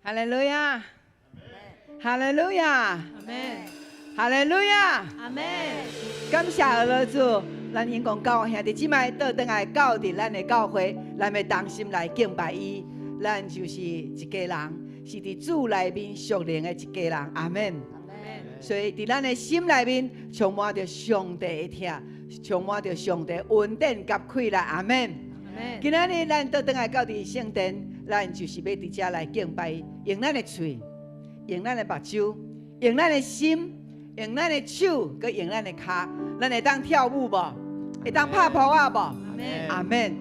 哈利路亞，哈利路亞，阿門，哈利路亞，阿門。感謝阿樂主，咱榮光教會兄弟姊妹倒轉來到佇咱的教會，咱欲同心來敬拜伊。咱就是一家人，是佇主內面屬靈的一家人。阿門。所以佇咱的心內面充滿著上帝的疼，充滿著上帝恩典佮氣力。阿門。今仔日咱倒轉來到佇聖殿，咱就是欲佇遮來敬拜，用咱的喙，用咱的目睭，用咱的心，用咱的手，閣用咱的跤，咱會當跳舞無？會當拍噗仔無？阿門。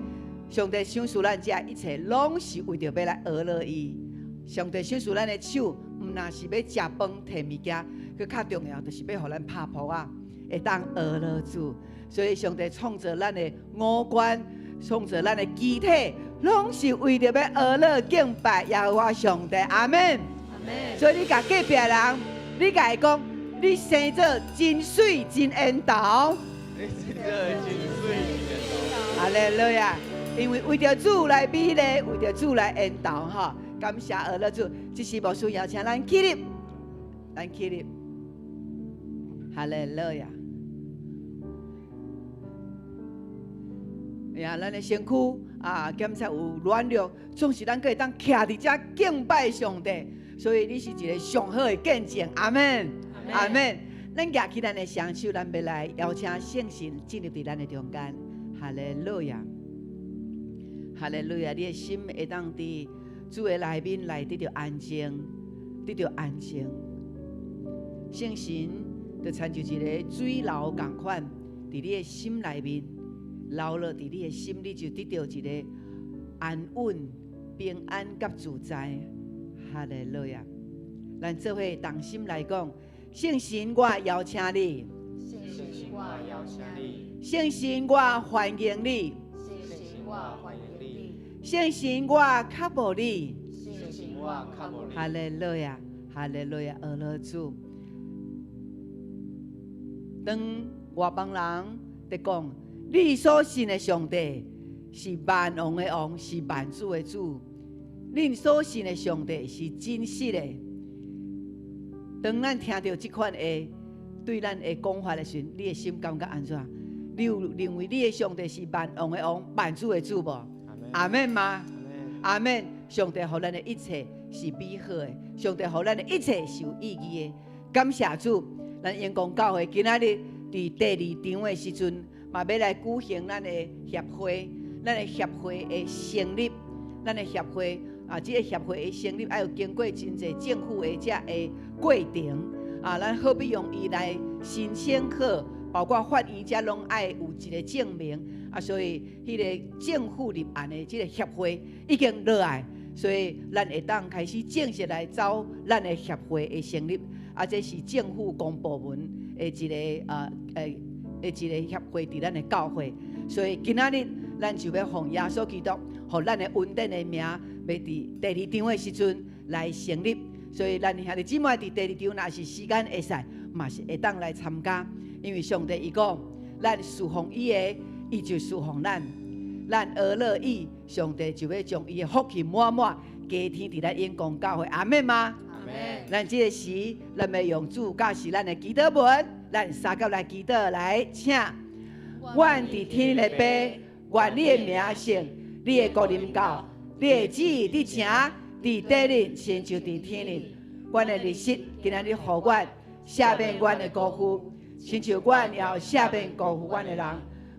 上帝賞賜咱這一切，攏是為著欲來學樂伊。上帝賞賜咱的手，毋但是欲食飯、提物件，閣較重要，就是欲予咱拍噗仔，會當學樂主。所以上帝創造咱的五官，創造咱的肢體，攏是為著欲學樂敬拜耶和華上帝。阿門。所以你共隔壁人，你共伊講，你生做真媠真緣投。你生做真媠真緣投。哈利路亞！因為為著主來美麗，為著主來緣投吼。感謝阿樂主，這時牧師邀請咱起立，咱起立。哈利路亞！呀，咱的身軀啊，檢測有軟弱，總是咱閣會當徛佇遮敬拜上帝。所以你是一个上好的見證，阿門，阿門。咱舉起咱的雙手，咱欲來邀請聖神進入佇咱的中間。哈利路亞，哈利路亞！你的心會當佇主的內面來得著安靜，得著安靜。聖神就親像一个水流仝款，佇你的心內面流落佇你的心，你就得著一个安穩、平安佮自在。哈利路亞！咱做伙同心來講，聖神，我邀請你。聖神，我邀請你。聖神，我歡迎你。聖神，我歡迎你。聖神，我渴慕你。聖神，我渴慕你。哈利路亞，哈利路亞，阿樂主。當外邦人佇講，你所信的上帝是萬王的王，是萬主的主。恁所信的上帝是真實的。當咱聽著這款的對咱的講法的時陣，你的心感覺按怎？你有認為你的上帝是萬王的王、萬主的主無？阿門嗎？阿門。上帝予咱的一切是美好的，上帝予咱的一切是有意義的。感謝主，咱榮光教會今仔日佇第二場的時陣，嘛欲來舉行咱的協會，咱的協會的成立，咱的協會。啊，這個協會的成立愛有經過真濟政府的這个過程，啊，咱好比用伊來申請好，包括法院遮攏愛有一個證明，啊，所以彼个政府立案的這个協會已經落來，所以咱會當開始正式來走咱的協會的成立，啊，這是政府公部門的一个啊，的一个協會佇咱的教會，所以今仔日咱就欲奉耶穌基督，予咱的恩典的名，欲佇第二場的時陣來成立，所以咱兄弟姊妹佇第二場，若是時間會使，嘛是會當來參加。因為上帝伊講，咱事奉伊的，伊就事奉咱；咱學樂伊，上帝就欲將伊的福氣滿滿加添佇咱榮光教會。阿門嗎？阿門。咱這個時，咱欲用主教示咱的祈禱文，咱相佮來祈禱來，請。阮佇天的父，願你的名聖，你的國臨到。你的旨意佇成，佇地裡親像佇天裡。阮的日食，今仔日予阮，赦免阮的辜負，親像阮也赦免辜負阮的人。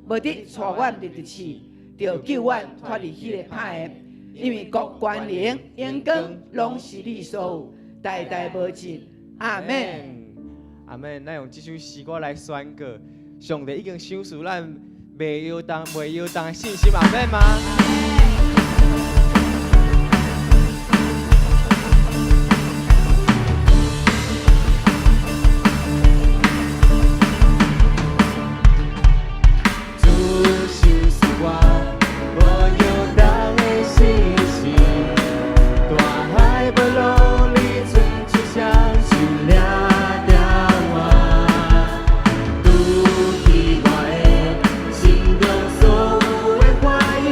無得帶阮入佇試，著救阮脫離彼个歹的。因為國權能榮光攏是你所有，代代無盡。阿門。阿門。咱用這首詩歌來宣告，上帝已經賞賜咱袂搖動、袂搖動的信心。阿門嗎？主賞賜我無搖動的信心，大海無浪，你伸出雙手掠著我，除去我的心中所有的懷疑，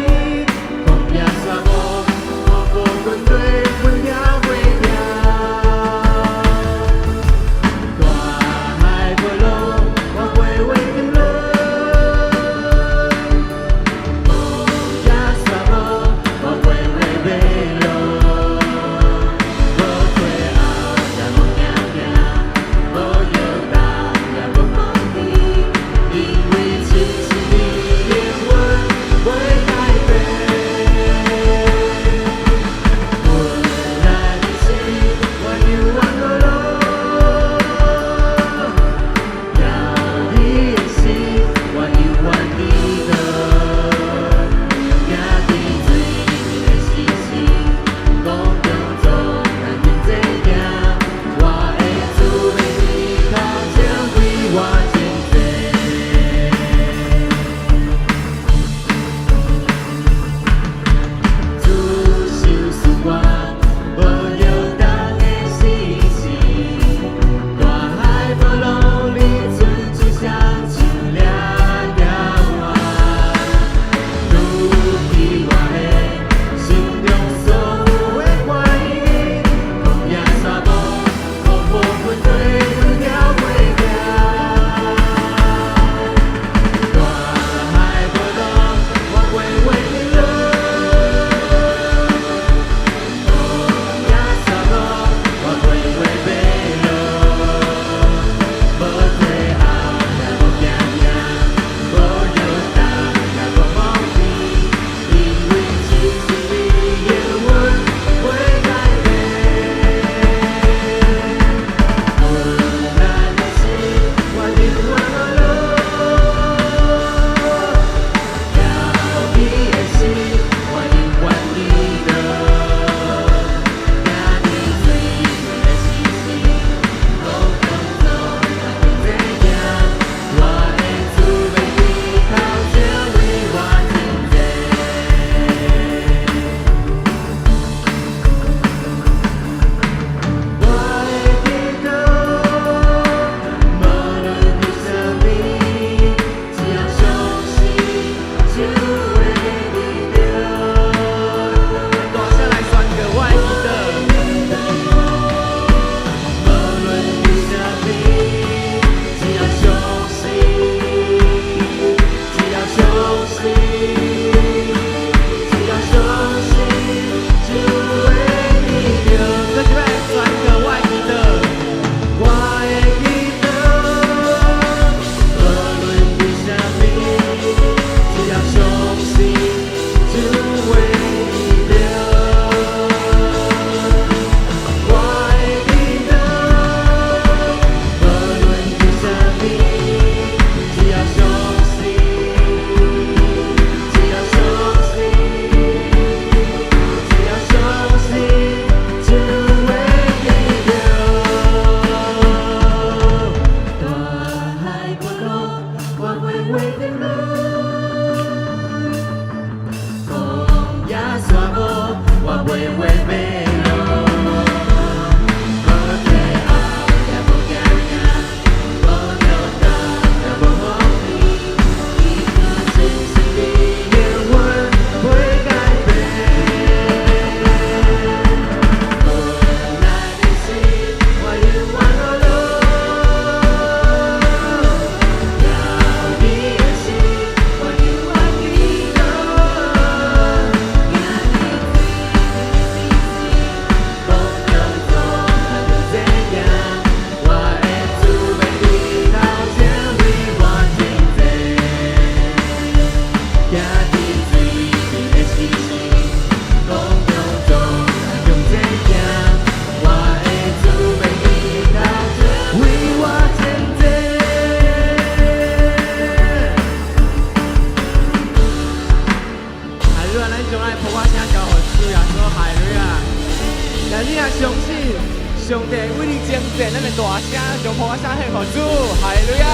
主，哈利路亞，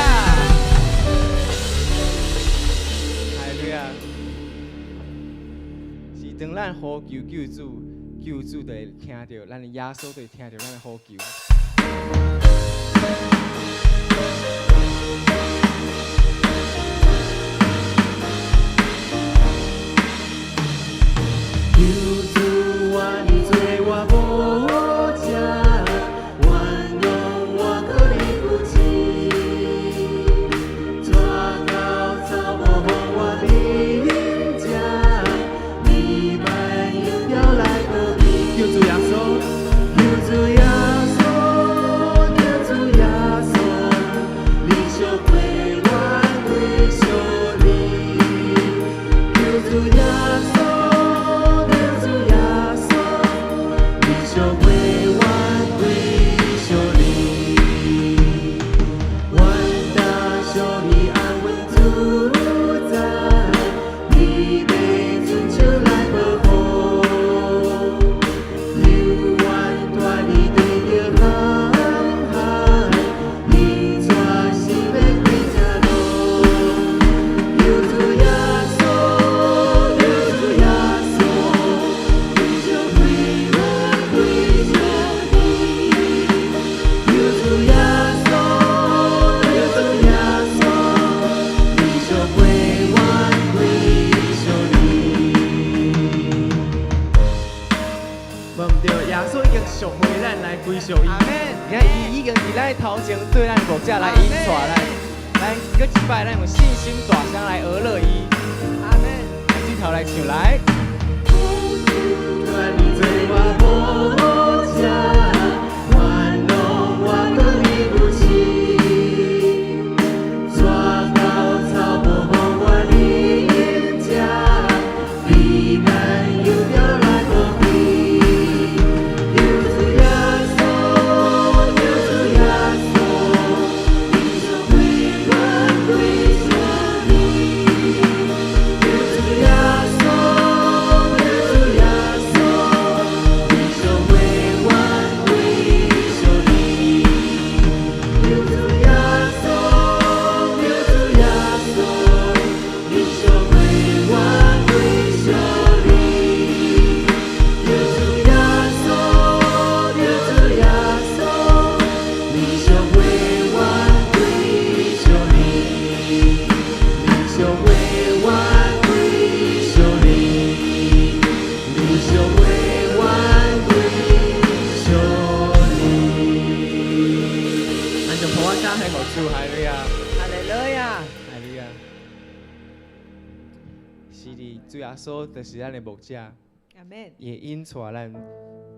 哈利路亞。是當咱呼求救主，救主就會聽著，咱的耶穌就會聽著咱的呼求。求主願你做我牧者，原諒我閣你不知，帶到草無予我啉食，你萬用標來保庇。救主耶穌，求主耶穌，求主耶穌，你相陪我歸屬你。求主耶穌，求主耶穌，你相陪我歸屬你。願大小你安穩自在，你被尊主來保護。永遠帶你對著航海，引帶生命歸這路。求主耶穌，求主耶穌，你相陪我歸屬你。求主耶穌，求主耶穌，你相陪我歸屬你。無毋對，耶穌已經贖回咱來歸屬伊。阿門。你看，伊已經佇咱的頭前對咱牧者來引帶咱，咱閣一擺，咱用信心大聲來呵咾伊。阿門。來，轉頭來唱來。願你做我牧者，原諒我閣你不知，帶到草無予我啉食，避難有標來保庇。求主耶穌，求主耶穌，你相陪我歸屬你。求主耶穌，求主耶穌，你相陪我歸屬你。求主耶穌，求主耶穌，你相陪我歸屬你。求主耶穌，求主耶穌，你相陪我歸屬你。你相陪我歸屬你，你相陪我歸屬你。咱將抱我掌聲予主，哈利路亞，哈利路亞。哈利路亞。是的，主耶穌就是咱的牧者，阿門。伊會引帶咱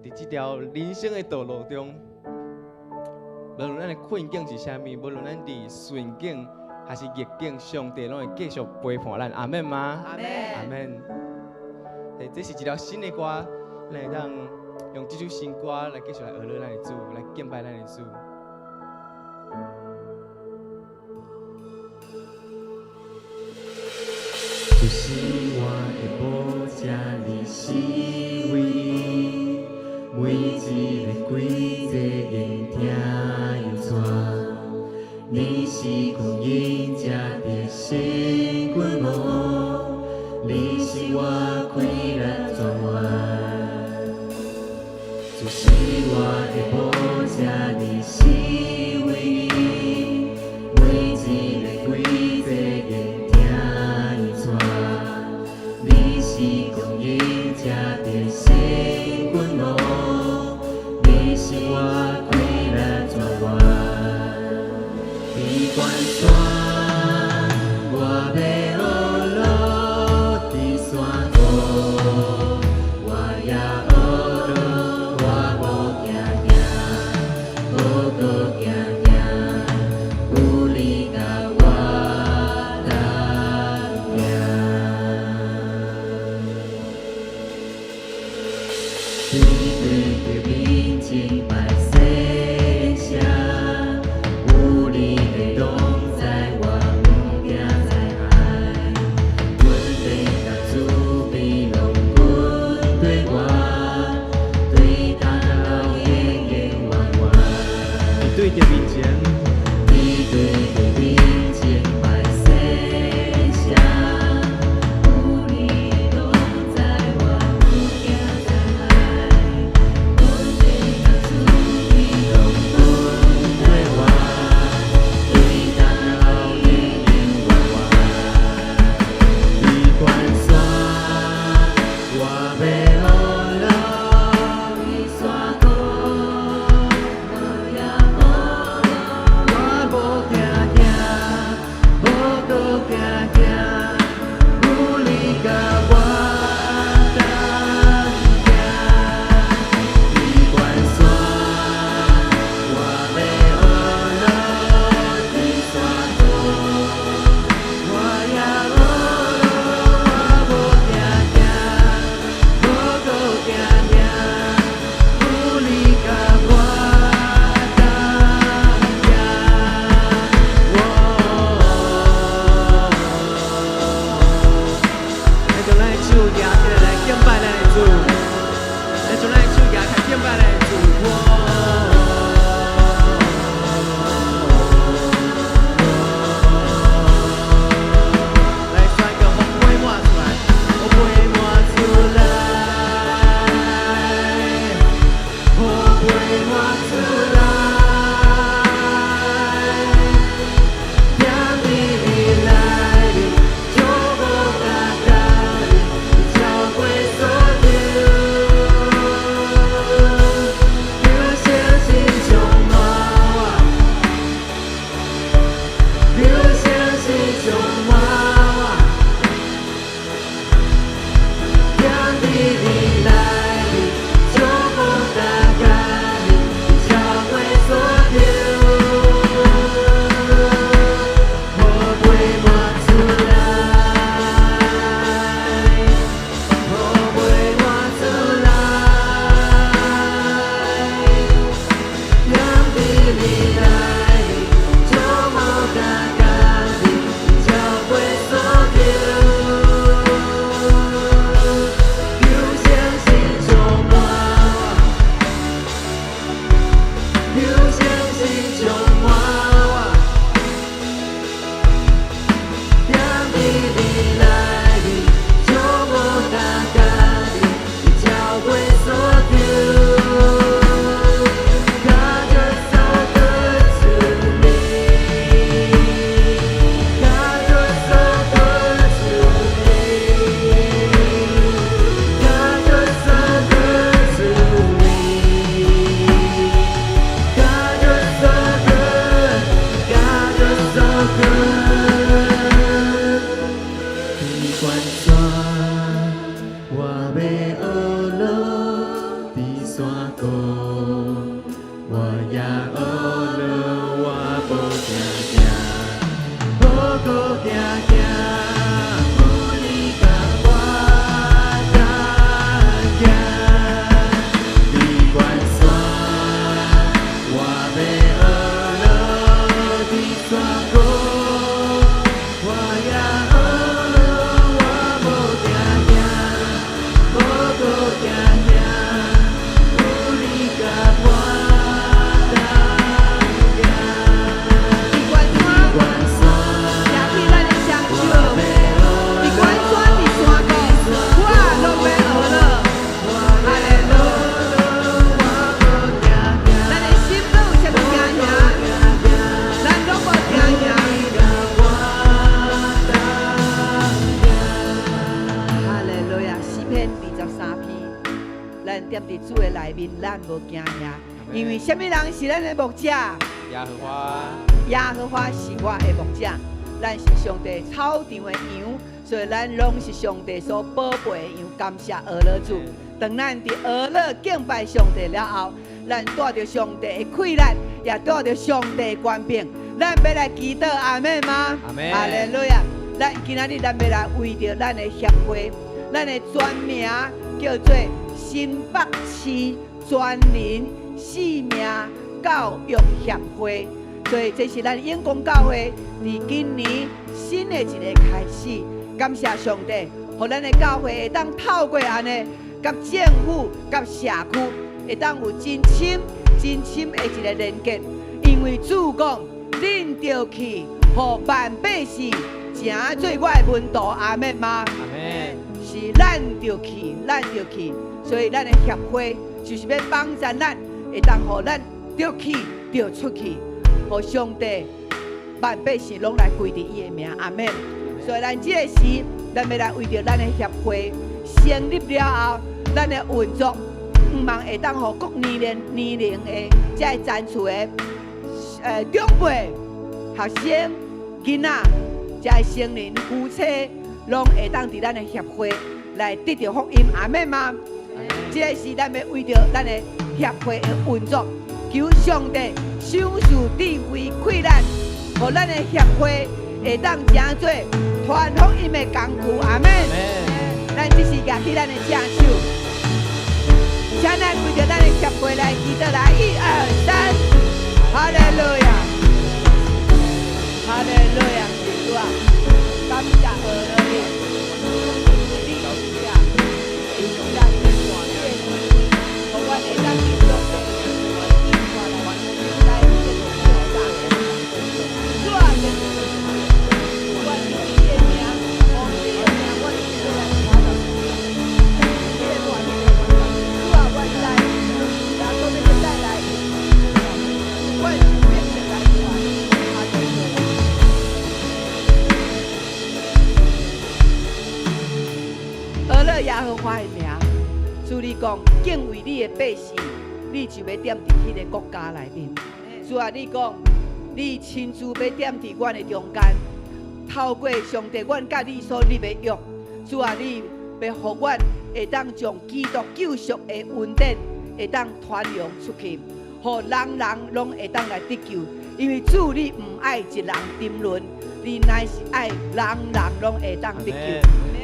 佇這條人生的道路中，無論咱的困境是啥物，無論咱佇順境還是逆境，上帝攏會繼續陪伴咱。阿門嗎？阿門。阿門。對，這是一條新的歌，咱會當用這首新歌來繼續來呵咾咱的主，來敬拜咱的主。主是我的牧者，你是唯一，每一个季節應聽伊帶。你是供應者的神君王，你是我快樂泉源。主是我的牧者，你是唯一，每一個季節應聽伊帶。你是供應者的神君王，你是我快樂泉源。佇懸山，我欲呵咾；佇山谷，我也呵咾。我無驚驚，無閣驚驚，有你佮我同行。佇對著面前拜聖聲，有你的同在，我踮佇主的內面，咱無驚嚇，因為啥物人是咱的牧者？耶和華。耶和華是我的牧者，咱是上帝草場的羊，所以咱攏是上帝所寶貝的羊。感謝阿樂主。當咱佇阿樂敬拜上帝了後，咱帶著上帝的氣力，也帶著上帝的權柄，咱欲來祈禱，阿們嗎？阿們。哈利路亞！咱今仔日咱欲來為著咱的協會，咱的全名叫做新北市全人生命教育協會，所以這是咱永光教會佇今年新的一个開始。感謝上帝，予咱的教會會當透過按呢，佮政府、佮社區會當有真深、真深的一个連結。因為主講，恁著去，予萬百姓成做我的門徒，阿們嗎？阿們。是咱著去，咱著去，所以咱的協會就是欲幫助咱，會當予咱著去，著出去，予上帝萬百姓攏來歸佇伊的名，阿們。所以咱這个時，咱欲來為著咱的協會成立了後，咱的運作，向望會當予各年齡的這个層次的長輩、學生、囡仔，這个成年夫妻，攏會當佇咱的協會來得著福音，阿們嗎？這个是咱欲為著咱的協會的運作，求上帝賞賜智慧氣力，予咱的協會會當成做傳福音的工具，阿們。咱這時舉起咱的正手，請咱為著咱的協會來祈禱，來，一二三，哈利路亞，哈利路亞，主啊，感謝阿樂你，你是啊，是咱的大天父，予阮會當去上帝來主啊，阮以你的名，奉你的名，阮是來主啊，阮知耶穌欲閣再來，阮必須來傳，哈利路亞。阿樂耶和華的名，主你講敬畏你的百姓，你就欲踮佇彼个國家內面。主啊，你講你親自欲踮佇阮的中間，透過上帝，阮佮你所立的約，主啊，你欲予阮會當將基督救贖的恩典會當傳揚出去，予人人攏會當來得救。因為主你毋愛一人沉淪，你乃是愛人人攏會當得救。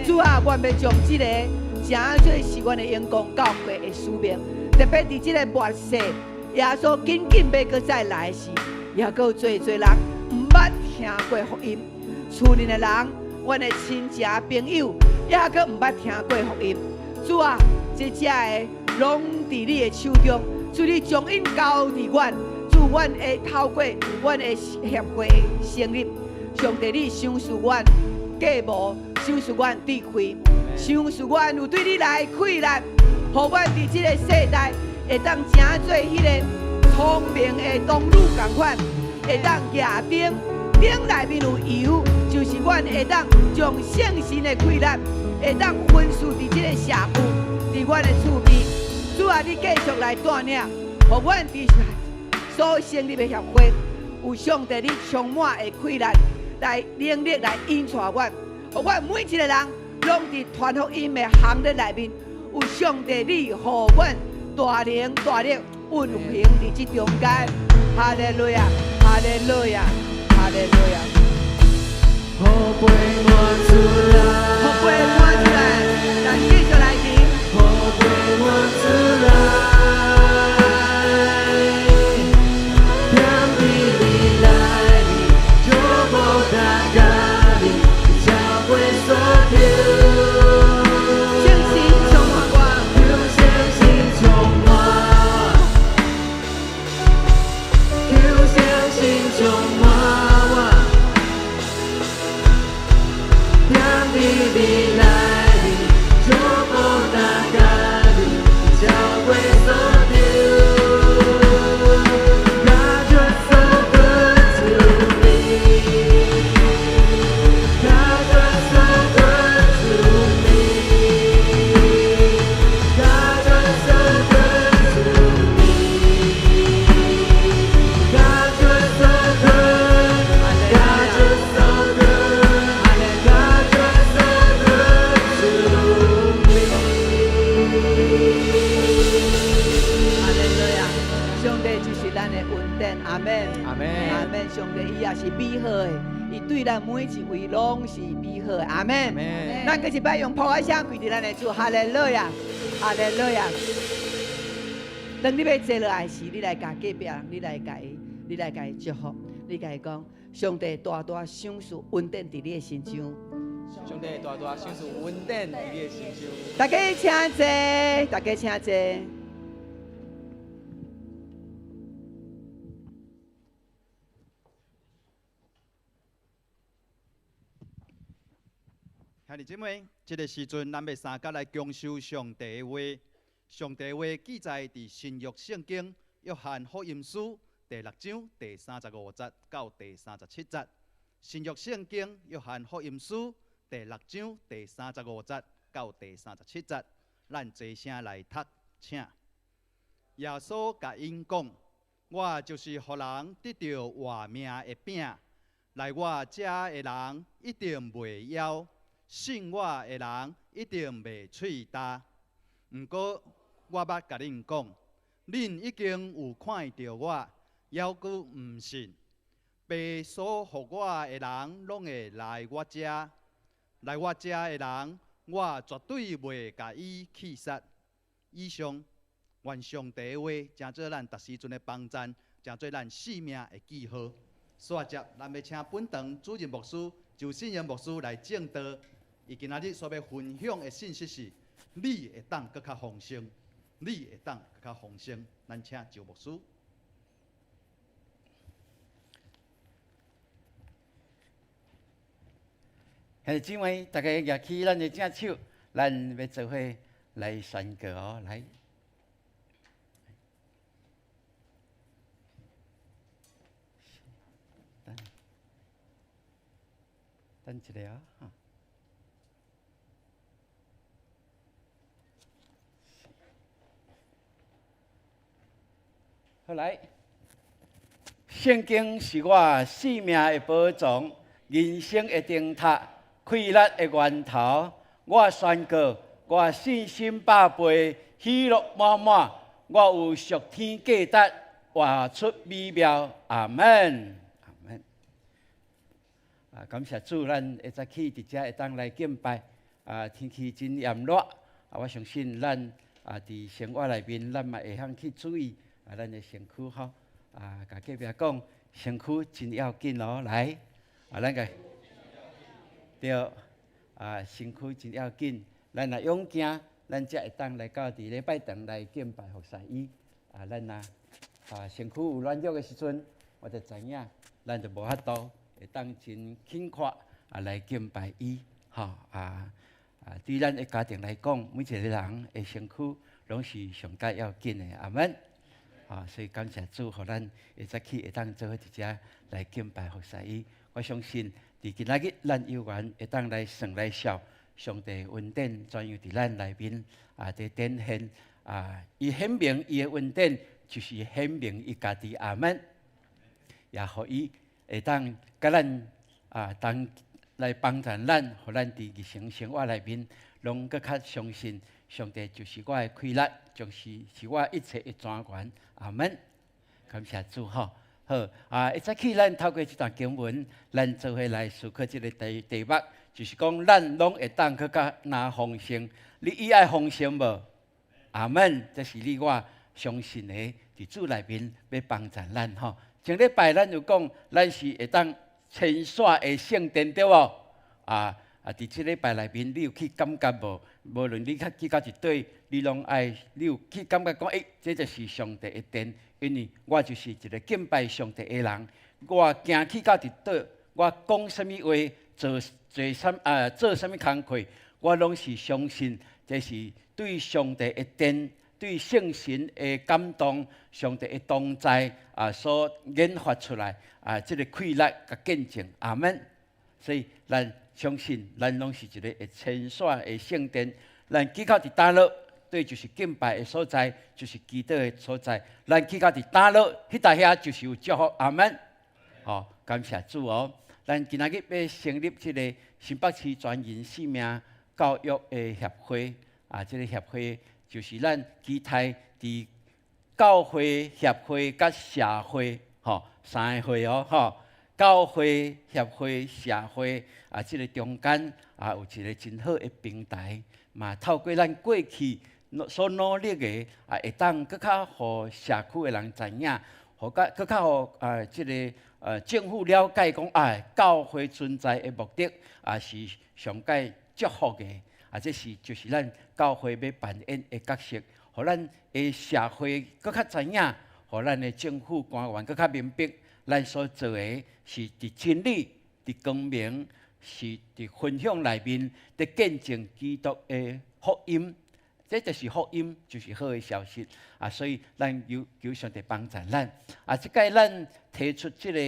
主啊，阮欲將這个成做是阮的永光教會的使命，特別佇這个末世，耶穌緊緊欲閣再來時，猶閣有濟濟人毋捌聽過福音，厝內的人，阮的親戚朋友，猶閣毋捌聽過福音。主啊，這遮的攏佇你的手中，主你將𪜶交佇阮，主阮會透過阮的協會成立，上帝你賞賜阮計謀，賞賜阮智慧，賞賜阮有對你來氣力，予阮佇這个世代會當成做彼个聰明的童女仝款，會當舉燈，燈內面有油，就是阮會當將聖神的氣力會當分賜佇這个社區，佇阮的厝邊。主啊，你繼續來帶領，予阮佇所成立的協會，有上帝你充滿的氣力來能力來引帶阮，予阮每一个人攏佇傳福音的行列內面，有上帝你予阮大能大力運行佇這中間。哈利路亞，哈利路亞，哈利路亞。予杯滿出來，予杯滿出來，咱繼續來聽。予杯滿出來，踮佇你內面，就無大家己，超過所求。聖神充滿我，求聖神充滿，求聖神充滿我。伊也是美好的，伊對咱每一位攏是美好的。阿門。咱閣一擺用拍仔聲跪佇咱的主，哈利路亞，哈利路亞。當你欲坐落來時，你來共隔壁人，你來共伊，你來共伊祝福，你共伊講，上帝大大賞賜恩典佇你的身上。上帝大大賞賜恩典佇你的身上。大家請坐，大家請坐。兄弟姊妹，這个時陣，咱欲相佮來共修上帝的話。上帝的話記載佇新約聖經約翰福音書第六章第三十五節到第三十七節。新約聖經約翰福音書第六章第三十五節到第三十七節，咱齊聲來讀，請。耶穌共𪜶講：我就是予人得著活命的餅，來我遮的人一定袂枵，信我的人一定袂喙焦。毋過，我捌共恁講，恁已經有看著我，猶閣毋信。父所予我的人，攏會來我遮；來我遮的人，我絕對袂共伊棄殺。以上，願上帝的話，成做咱逐時陣的幫贊，成做咱生命的記號。煞接，咱欲請本堂主任牧師周信榮牧師來證道。伊今仔日所欲分享的信息是：你會當閣較豐盛，你會當閣較豐盛。咱請周牧師。兄弟姊妹，大家舉起咱的正手，咱欲做伙來宣告哦，來。等，等一下啊，哈。好來，聖經是我生命的寶藏，人生的燈塔，快樂的源頭。我宣告，我信心百倍，喜樂滿滿。我有屬天價值，活出美妙。阿門。阿門。啊，感謝主，咱會早起佇遮會當來敬拜。啊，天氣真炎熱，啊，我相信咱啊，佇生活內面，咱嘛會曉去注意。啊，咱的身軀吼，啊，共隔壁講，身軀真要緊哦，來，啊，咱個對，啊，身軀真要緊，咱若勇健，咱才會當來到佇禮拜堂來敬拜服侍伊。啊，咱若啊身軀有軟弱的時陣，我就知影，咱就無法度會當真輕快啊來敬拜伊，吼啊啊！對咱的家庭來講，每一个人的身軀攏是上蓋要緊的，阿門。啊，所以感謝主，予咱會早起會當做伙佇遮來敬拜服侍伊。我相信，佇今仔日咱有緣會當來算來數上帝恩典，怎樣佇咱內面啊，佇展現啊，伊顯明伊的恩典，就是顯明伊家己阿門。也予伊會當佮咱啊，當來幫助咱，予咱佇日常生活內面，攏閣較相信上帝就是我的氣力，就是是我一切的泉源。阿門。感謝主吼。好啊！會早起咱透過這段經文，咱做伙來思考這个題目，就是講咱攏會當閣較若豐盛。你伊愛豐盛無？阿門。這是你我相信的，佇主內面欲幫助咱吼。前禮拜咱有講，咱是會當遷徙的聖殿對無？啊啊！佇這禮拜內面，你有去感覺無？無論你較去到佇佗，你攏愛，你有去感覺講，欸，這就是上帝的殿，因為我就是一个敬拜上帝的人。我行去到佇佗，我講啥物話，做做啥啊，做啥物工課，我攏是相信，這是對上帝的殿，對聖神的感動，上帝的同在啊，所引發出來啊，這个氣力佮見證。阿門。所以，咱相信，咱攏是一个會遷徙的聖殿。咱去到佇佗落，對，就是敬拜的所在，就是祈禱的所在。咱去到佇佗落，彼搭遐就是有祝福。阿門。好，感謝主哦。咱今仔日欲成立這个新北市全人生命教育的協會啊，這个協會就是咱期待佇教會、協會佮社會，吼，三个會哦，吼。教會、協會、社會啊，這个中間啊，有一个真好的平台，嘛透過咱過去所努力的啊，會當閣較予社區的人知影，予較閣較予啊，這个政府了解講啊，教會存在的目的啊，是上蓋祝福的，啊，這是就是咱教會欲扮演的角色，予咱的社會閣較知影，予咱的政府官員閣較明白，咱所做的是佇真理、佇光明，是佇分享內面，佇見證基督的福音。這就是福音，就是好的消息啊！所以咱求求上帝幫助咱啊！這擺咱提出這个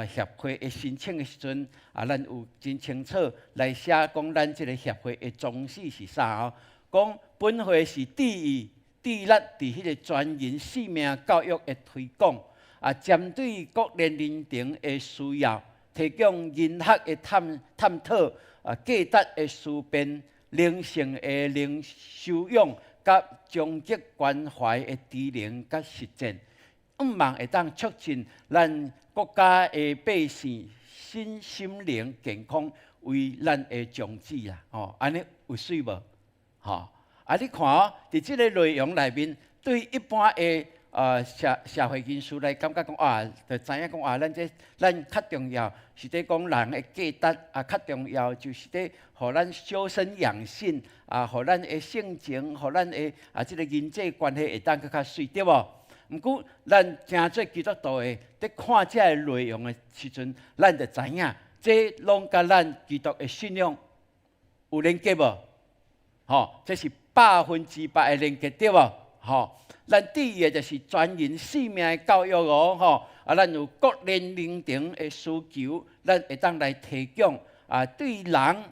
協會的申請的時陣啊，咱有真清楚來寫講咱這个協會的宗旨是啥哦？講本會是致意致力佇彼个全人生命教育的推廣啊，針對各年齡層的需要，提供人學的探討啊，價值的思辨、靈性的靈修養，佮終極關懷的知能佮實踐，向望會當促進咱國家的百姓身心靈健康為咱的宗旨啦。吼，按呢有媠無？吼，啊，你看哦，佇這个內容內面，對一般的社會人士來感覺講啊，就知影講啊，咱這咱較重要是佇講人的價值啊，較重要就是佇予咱修身養性啊，予咱的性情，予咱的啊這个人際關係會當閣較媠，對無？毋過咱誠做基督徒的，佇看這个內容的時陣，咱就知影，這攏佮咱基督的信仰有連結無？吼，這是100%的連結，對無？吼，咱致意的就是全人生命的教育哦，吼，啊，咱有各年齡層的需求，咱會當來提供啊，對人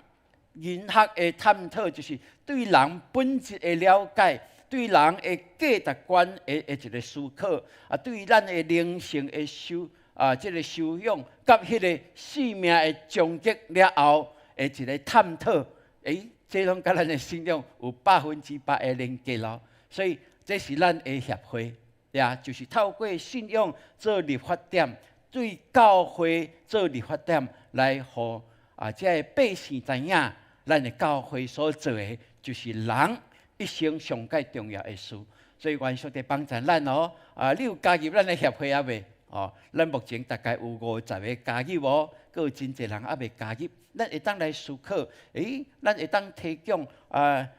人學的探討，就是對人本質的了解，對人的價值觀的一个思考，啊，對咱的靈性的修啊，這个修養，佮彼个生命的終極了後的一个探討，欸，這攏佮咱的信仰有100%的連結咯，所以這是咱的協會，也就是透過信仰做立法點，對教會做立法點，來予啊，這个百姓知影，咱的教會所做的，就是人一生上蓋重要的事。所以願上帝幫助咱哦。啊，你有加入咱的協會猶未？哦，咱目前大概有50個加入哦，閣有真濟人猶未加入。咱會當來思考，欸，咱會當提供啊，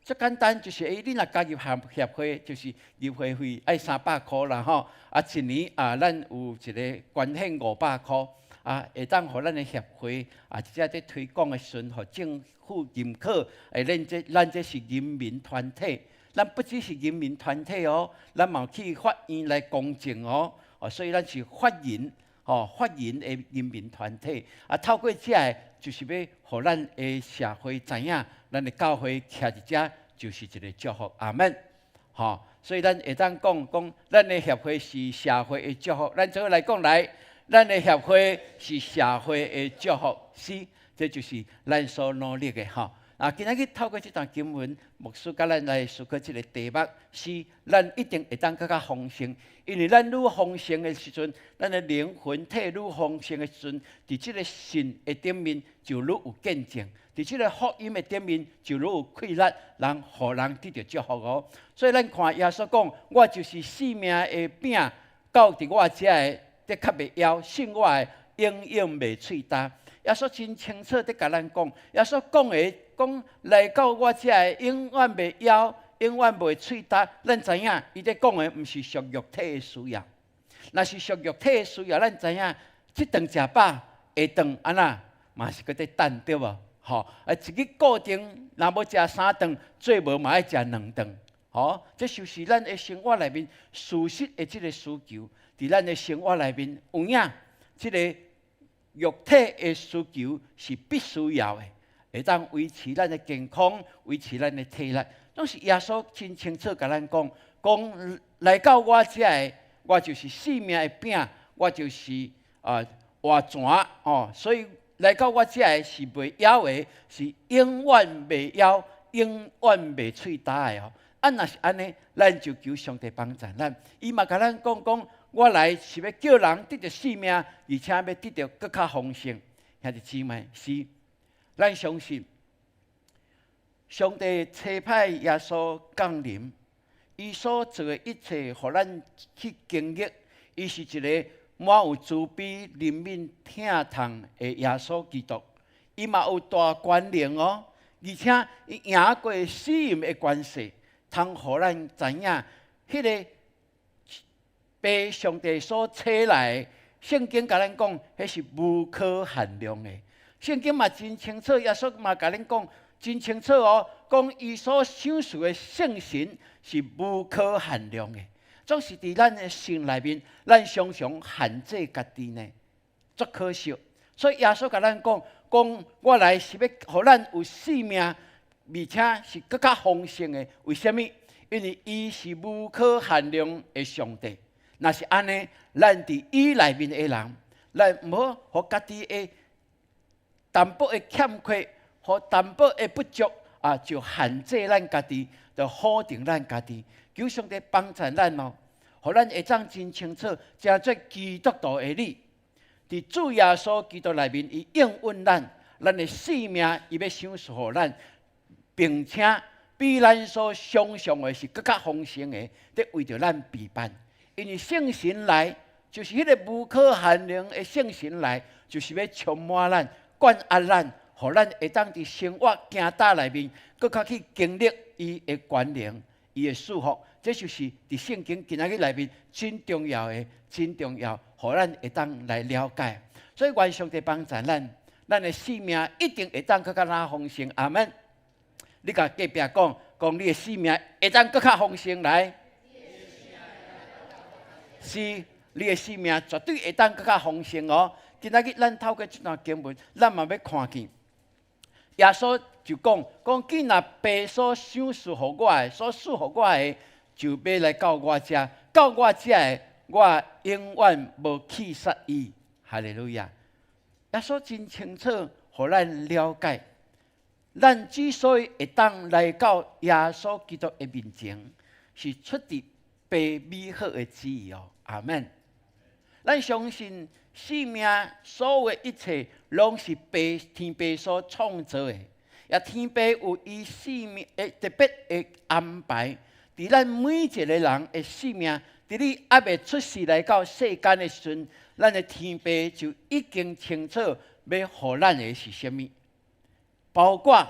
最簡單就是，欸，你若加入協會，就是入會費愛300箍啦吼。啊，一年啊，咱有一个捐獻500箍，啊，會當予咱的協會啊，直接佇推廣的時陣，予政府認可，欸，咱這是人民團體，咱不只是人民團體哦，咱嘛去法院來公證哦，哦，所以咱是法人，吼，法人的人民團體，啊，透過這个，就是欲予咱的社會知影，咱的教會徛佇遮就是一个祝福，阿門。吼，所以咱會當講講，咱的協會是社會的祝福。咱做伙來講來，咱的協會是社會的祝福，是，這就是咱所努力的吼。啊，今仔日透過這段經文，牧師佮咱來思考這个題目，是咱一定會當閣較豐盛，因為咱愈豐盛的時陣，咱的靈魂體愈豐盛的時陣，佇這个信的頂面就愈有見證，佇這个福音的頂面就愈有氣力，人予人得著祝福哦。所以咱看耶穌講，我就是生命的餅，到佇我遮的，的確袂枵，信我的永遠袂喙焦。耶穌真清楚佇共咱講，耶穌講的講來到我遮的，永遠袂枵，永遠袂喙焦。咱知影，伊佇講的毋是屬肉體的需要，若是屬肉體的需要，咱知影，這頓食飽，下頓按怎嘛是閣佇等對無？吼，啊，一日固定，若無食三頓，最無嘛愛食兩頓。吼，這就是咱的生活內面事實的這个需求，佇咱的生活內面有影，這个肉體的需求是必須要的，會當維持咱的健康，維持咱的體力。攏是耶穌真清楚共咱講，講來到我遮的，我就是生命的餅，我就是啊活泉哦。所以來到我遮的是袂枵的，是永遠袂枵、永遠袂喙焦的哦。啊，若是按呢，咱就求上帝幫助咱。伊嘛共咱講講，我來是欲叫人得著性命，而且欲得著閣較豐盛。兄弟姊妹，是，咱相信上帝差派耶穌降臨，伊所做的一切，予咱去經歷，伊是一个滿有慈悲、憐憫、疼痛的耶穌基督。伊嘛有大權能哦，而且伊贏過死蔭的權勢，通予咱知影，彼个被上帝所差來，聖經共咱講，彼是無可限量的。聖經嘛真清楚，耶穌嘛共咱講真清楚哦，講伊所賞賜的聖神是無可限量的。總是佇咱的心內面，咱常常限制家己呢，足可惜。所以耶穌共咱講，講我來是欲予咱有性命，而且是閣較豐盛的。為啥物？因為伊是無可限量的上帝。若是按呢，咱佇伊內面的人，咱毋好予家己的淡薄的欠缺，予淡薄的不足啊，就限制咱家己，就否定咱家己。求上帝幫助咱哦，予咱會當真清楚，成做基督徒的你，佇主耶穌基督內面，伊應允咱，咱的性命伊欲賞賜予咱，並且比咱所想象的是閣較豐盛的，佇為著咱備辦。因為聖神來，就是彼个無可限量的聖神來，就是欲充滿咱、灌壓咱，予咱會當佇生活行踏內面，閣較去經歷伊的權能、伊的祝福。這就是佇聖經今仔日內面真重要的、真重要，予咱會當來了解。所以願上帝幫助咱，咱的性命一定會當閣較若豐盛。阿門。你共隔壁講，講你的性命會當閣較豐盛來。是，你的性命絕對會當閣較豐盛哦。今仔日咱透過這段經文，咱嘛欲看見耶穌就講，講既若父所賞賜予我的，所賜予我的，就欲來到我遮，到我遮的，我永遠無棄絕伊。哈利路亞！耶穌真清楚，予咱了解，咱之所以會當來到耶穌基督的面前，是出自父美好的旨意哦。阿門。咱相信生命所有的一切，攏是父天父所創造的，也天父有伊生命的特別的安排，佇咱每一个人的生命，佇你猶未出世來到世間的時陣，咱的天父就已經清楚欲予咱的是啥物，包括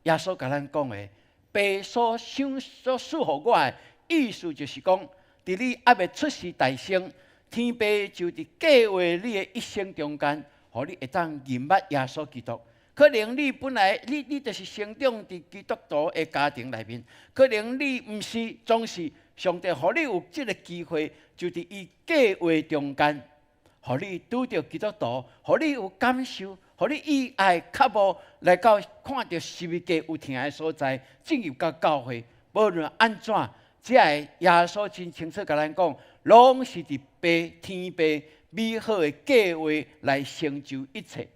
耶穌共咱講的，父所賞所賜予我的意思就是講，佇你猶未出世誕生，天父就佇計劃你的一生中間，予你會當認捌耶穌基督。可能你本來你就是成長佇基督徒的家庭內面，可能你毋是，總是上帝予你有這个機會，就佇伊計劃中間，予你拄著基督徒，予你有感受，予你以愛渴慕來到看著十字架有疼的所在，進入到教會。無論按怎，這个耶穌真清楚共咱講，攏是佇父天父美好的計劃來成就一切。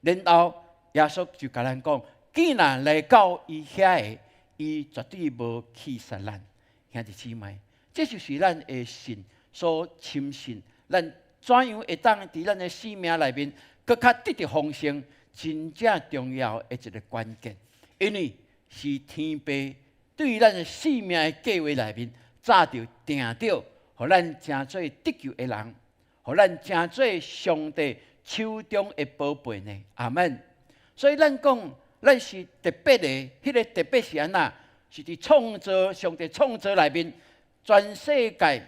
然後耶穌就共咱講，既然來到伊遐的，伊絕對無棄絕咱。兄弟姊妹，這就是咱的信所深信，咱怎樣會當佇咱的生命內面，閣較得著豐盛，真正重要的一个關鍵。因為是天父對咱的生命的計劃內面，早就定著，予咱成做得救的人，予咱成做上帝手中的寶貝呢。阿門。所以咱講，咱是特別的，彼个特別是按怎？是佇創造上帝創造內面，全世界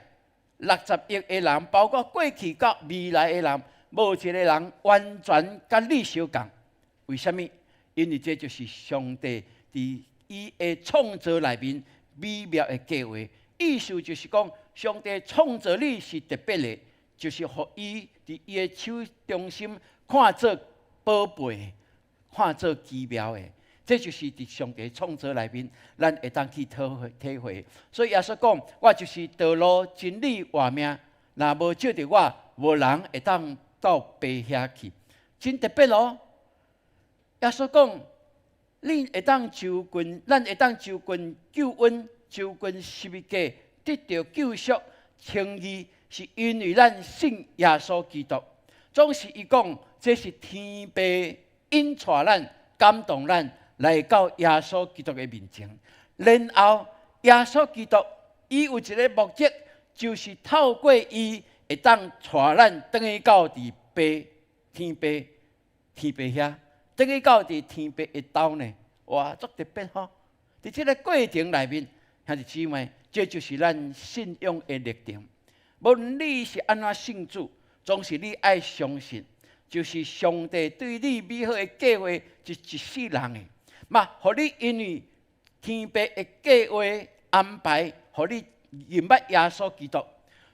60億的人，包括過去佮未來的人，無一个人完全佮你相仝。為啥物？因為這就是上帝佇伊的創造內面美妙的計劃。意思就是講，上帝創造你是特別的，就是予伊佇伊的手中心看做寶貝，看做奇妙的。這就是佇上帝創造內面，咱會當去體會體會。所以耶穌講，我就是道路、真理、活命。若無藉著我，無人會當到父遐去。真特別哦！耶穌講，你會當就近，咱會當就近救恩，就近十字架，得著救贖、稱義，是因為咱信耶穌基督。總是伊講，這是天父引帶咱、感動咱來到耶穌基督的面前。然後耶穌基督伊有一个目的，就是透過伊會當帶咱轉去到佇爸天父天父遐，轉去到佇天父的兜呢。哇，足特別吼！佇這个過程內面，兄弟姊妹，這就是咱信仰的歷程。無論你是按怎信主，總是你愛相信，就是上帝對你美好的計劃是一世人的，嘛，予你因為天父的計劃安排，予你認捌耶穌基督，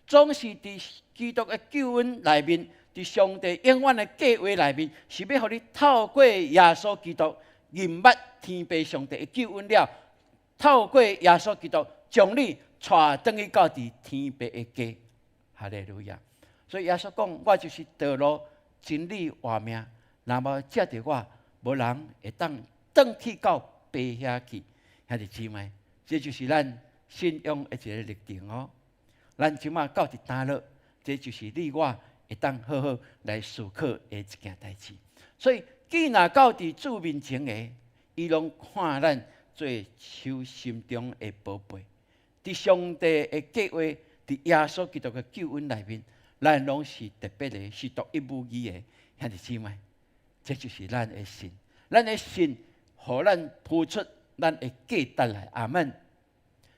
總是佇基督的救恩內面，佇上帝永遠的計劃內面，是欲予你透過耶穌基督認捌天父上帝的救恩了，透過耶穌基督將你帶轉去到佇天父的家。哈利路亞！所以耶穌講：我就是道路、真理、活命。若無藉著我，無人會當轉去到爸遐去。兄弟姊妹，這就是咱信仰的一个歷程哦。咱這馬到佇倒落，這就是你我會當好好來思考的一件代誌。所以，既若到佇主面前的，伊攏看咱做手心中的寶貝。佇上帝的計劃，佇耶穌基督的救恩內面，咱攏是特別的，是獨一無二的。兄弟姊妹，這就是咱的信，咱的信，予咱浮出咱的價值來。阿門。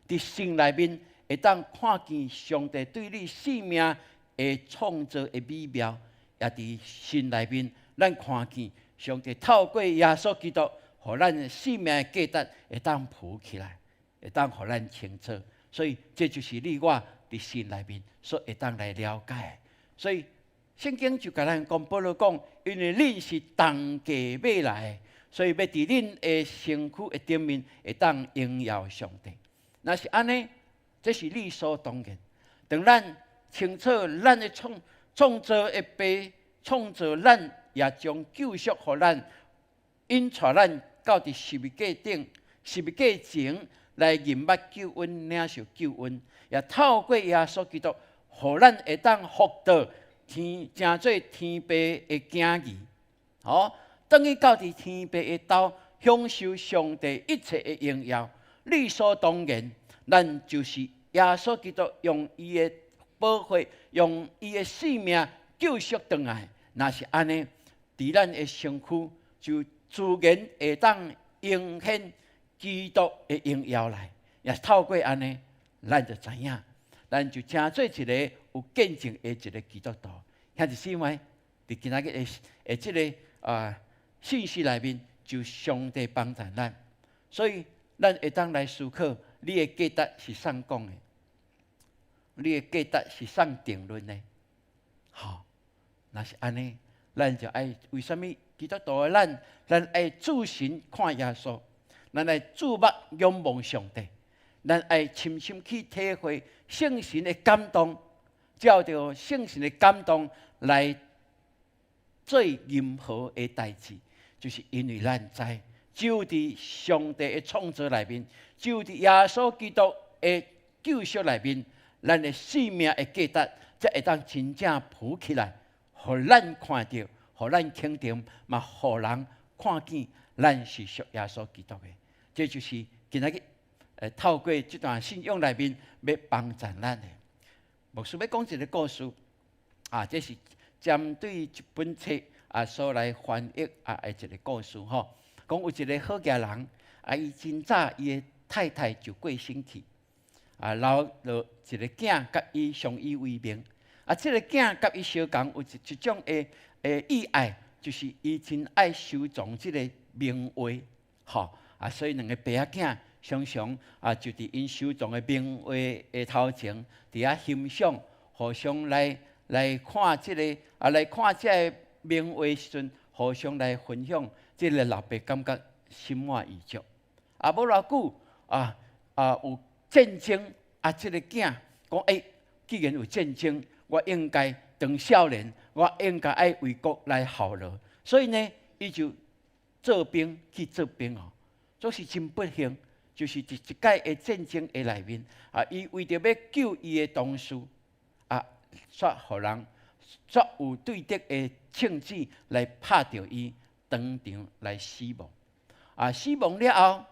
佇信內面會當看見上帝對你生命的創造的美妙，也佇信內面，咱看見上帝透過耶穌基督，予咱生命的價值會當浮起來，會當予咱清楚。所以，這就是你我佇信內面所會當來了解。所以，聖經就共咱講，保羅講，因為恁是重價買來的，所以欲佇恁的身軀的頂面會當榮耀上帝。若是按呢，這是理所當然。當咱清楚咱的創造的爸創造咱，也將救贖予咱，引帶咱到佇十字架頂、十字架前來認捌救恩、領受救恩，也透過耶穌基督，予咱會當復到天，成做天父的囝兒，吼，轉去到佇天父的兜，享受上帝一切的榮耀，理所當然，咱就是耶穌基督用伊的寶血，用伊的性命救贖轉來。若是按呢，佇咱的身軀就自然會當呈現基督的榮耀來。也是透過按呢，咱就知影，咱就成做一个有見證的一个基督徒。兄弟姊妹，佇今仔日的這个信息內面，就上帝幫助咱，所以咱會當來思考，你的價值是啥講的？你的價值是啥定論的？吼，若是按呢，咱就愛為啥物基督徒的咱，咱愛注神看耶穌，咱愛注目仰望上帝，咱愛深深去體會聖神的感動，照著聖神的感動來做任何的代誌，就是因為咱知，只有佇上帝的創造內面，只有佇耶穌基督的救贖內面，咱的生命的價值才會當真正浮起來，予咱看著，予咱肯定，嘛予人看見咱是屬耶穌基督的。這就是今仔日透過這段信仰內面欲幫助咱的。牧師欲講一个故事，啊，這是針對一本冊所來翻譯的一个故事吼。講有一个好額人，啊，伊真早伊的太太就過身去，啊，留落一个囝佮伊相依為命。啊，這个囝佮伊相仝有一種的意愛，就是伊真愛收藏這个名畫，吼。啊，所以兩个爸仔囝常常就佇𪜶收藏的名畫的頭前，佇遐欣賞，互相來看這个來看這个名畫時陣，互相來分享。這个老爸感覺心滿意足。啊，無偌久有戰爭啊，這个囝講欸，既然有戰爭，我應該當少年，我應該愛為國來效勞。所以呢，伊就做兵去做兵哦，總是真不幸，就是佇一擺的戰爭的內面啊，伊為著欲救伊的同事啊，煞予人煞有對敵的銃子來拍著伊，當場來死亡。啊，死亡了後，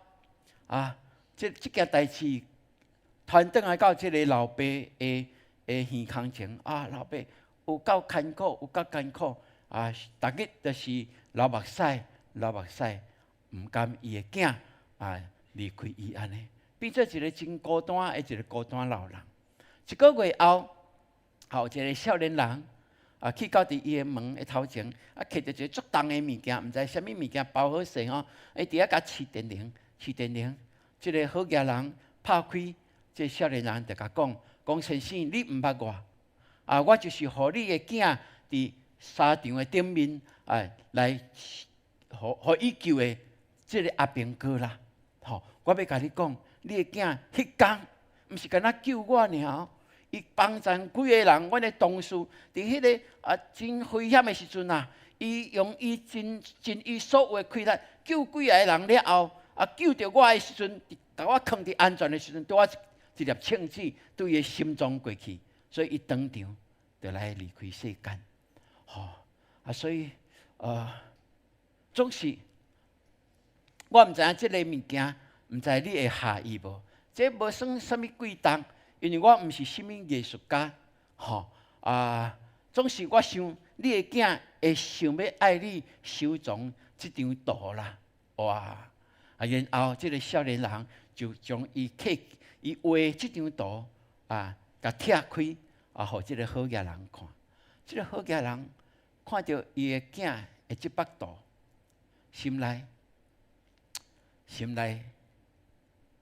啊，這件代誌傳轉來到這个老爸的耳孔前，啊，老爸有夠艱苦，有夠艱苦，啊，逐日就是流目屎，流目屎，毋甘伊的囝啊離開伊按呢，變做一个真孤單的一个孤單老人。一个月後，有一个少年人啊，去到佇伊的門的頭前，啊，提著一个足重的物件，毋知啥物物件包好勢吼，伊佇遐共飼電鈴，飼電鈴。這个好額人拍開，這个少年人就共講：講先生，你毋捌我，啊，我就是予你的囝佇沙場的頂面啊，來予伊救的這个阿兵哥啦。吼，我欲共你講，你的囝彼工毋是干焦救我爾，伊幫贊幾个人，阮的同事佇彼个啊真危險的時陣啊，伊用伊盡盡伊所有的氣力救幾个人了後，啊救著我的時陣，共我囥佇安全的時陣，拄仔一粒銃子對伊的心臟過去，所以伊當場就來離開世間。吼啊，所以總是我毋知影這个物件，毋知你會合意無？這無算啥物貴重，因為我毋是啥物藝術家，吼啊！總是我想你的囝會想欲愛你收藏這張圖啦，哇！啊，然後這个少年人就將伊刻伊畫這張圖啊，共拆開啊，予這个好額人看。這个好額人看著伊的囝的這幅圖，心內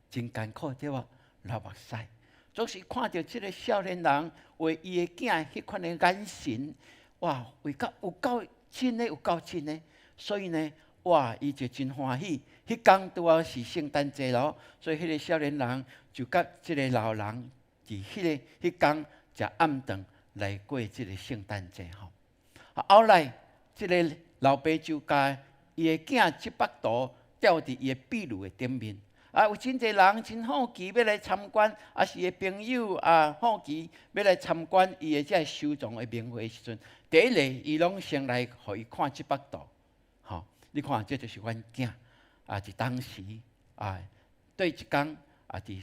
真艱苦對無？流目屎，總是看著這个少年人畫伊的囝彼款的眼神，哇，畫甲有夠真的，有夠真的，所以呢，哇，伊就真歡喜。彼工拄好是聖誕節咯，所以彼个少年人就佮這个老人佇彼工食暗頓來過這个聖誕節吼。啊，後來這个老爸就共伊的囝這幅圖吊佇伊的壁爐的頂面。啊，有真濟人真好奇欲來參觀，抑是伊的朋友啊好奇欲來參觀伊的這个收藏的名畫時陣，第一个伊攏先來予伊看這幅圖，吼，你看這就是阮囝啊！佇當時啊，對一工啊，佇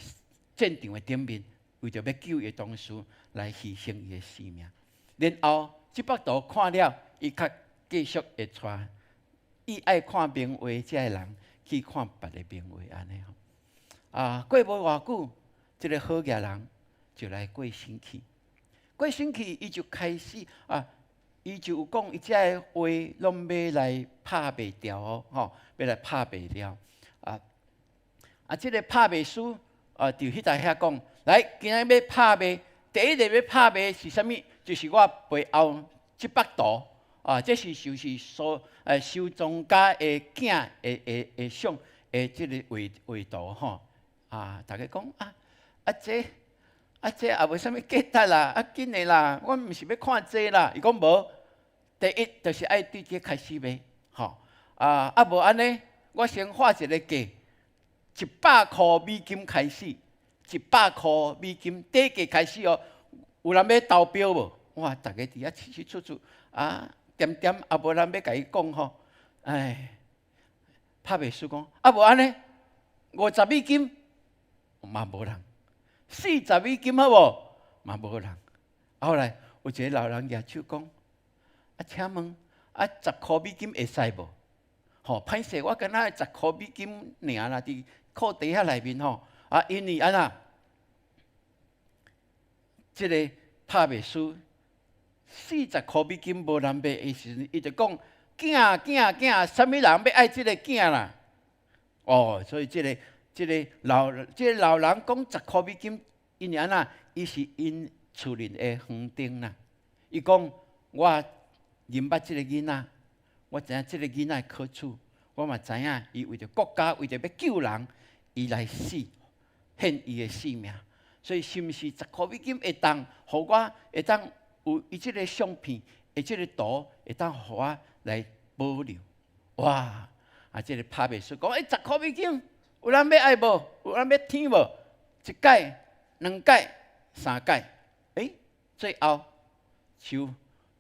戰場的頂面，為著欲救伊的同事來犧牲伊的性命。然後這幅圖看了，伊較繼續會帶伊愛看名畫這个人去看別个名畫按呢吼。啊，過無偌久，這个好額人就來過身去。過身去，伊就開始啊，伊就有講，伊這个畫攏欲來拍賣掉哦，吼，欲來拍賣掉。啊啊，這个拍賣師啊，佇彼台遐講，來，今仔欲拍賣，第一個欲拍賣是啥物？就是我背後這幅圖啊，這是就是所收藏家的囝的相的這个畫畫圖吼。啊！逐家講啊啊這啊這也無啥物價值啦，啊緊的啦，我毋是欲看這啦。伊講無，第一就是愛對這開始賣，吼啊啊無按呢，我先畫一个價，100箍美金開始，一百箍美金底價開始哦。有人欲投標無？哇！逐家佇遐窸窸窣窣啊，恬恬也無人欲共伊講吼。唉，拍賣師講啊無按呢，50美金。嘛無人，40美金好無？嘛無人。後來有一个老人舉手講：啊，請問啊，十箍美金會使無？吼，歹勢，我敢若十箍美金爾啦，佇褲袋仔內面吼。啊，因為按怎？這个拍賣師40箍美金無人買的時陣，伊就講：囝囝囝，啥物人欲愛這个囝啦？哦，所以這个老人講十箍美金，因為按怎？伊是𪜶厝裡的園丁啦。伊講我認捌這个囡仔，我知影這个囡仔的可取，我嘛知影伊為著國家，為著欲救人，伊來死，獻伊的性命。所以是毋是十箍美金會當予我會當有伊這个相片，的這个圖會當予我來保留？哇！啊，這个拍賣師講，欸，十箍美金。有人欲愛無？有人欲添無？一擺、兩擺、三擺，欸，最後就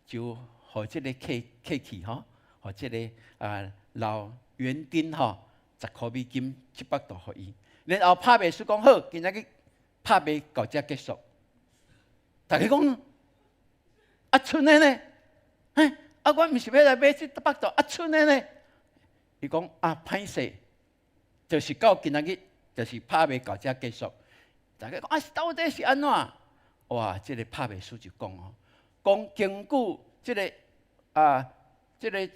就予這个客客去吼，予這个老園丁吼10箍美金這幅圖予伊。然後拍賣師講好，今仔日拍賣到這結束。大家講啊，賰的呢？嘿，啊，我毋是欲來買這幅圖，啊，賰的呢？伊講啊，歹勢，就是到今仔日，就是拍賣到這結束。大家講啊，到底是按怎？哇，這个拍賣師就講哦，講根據這个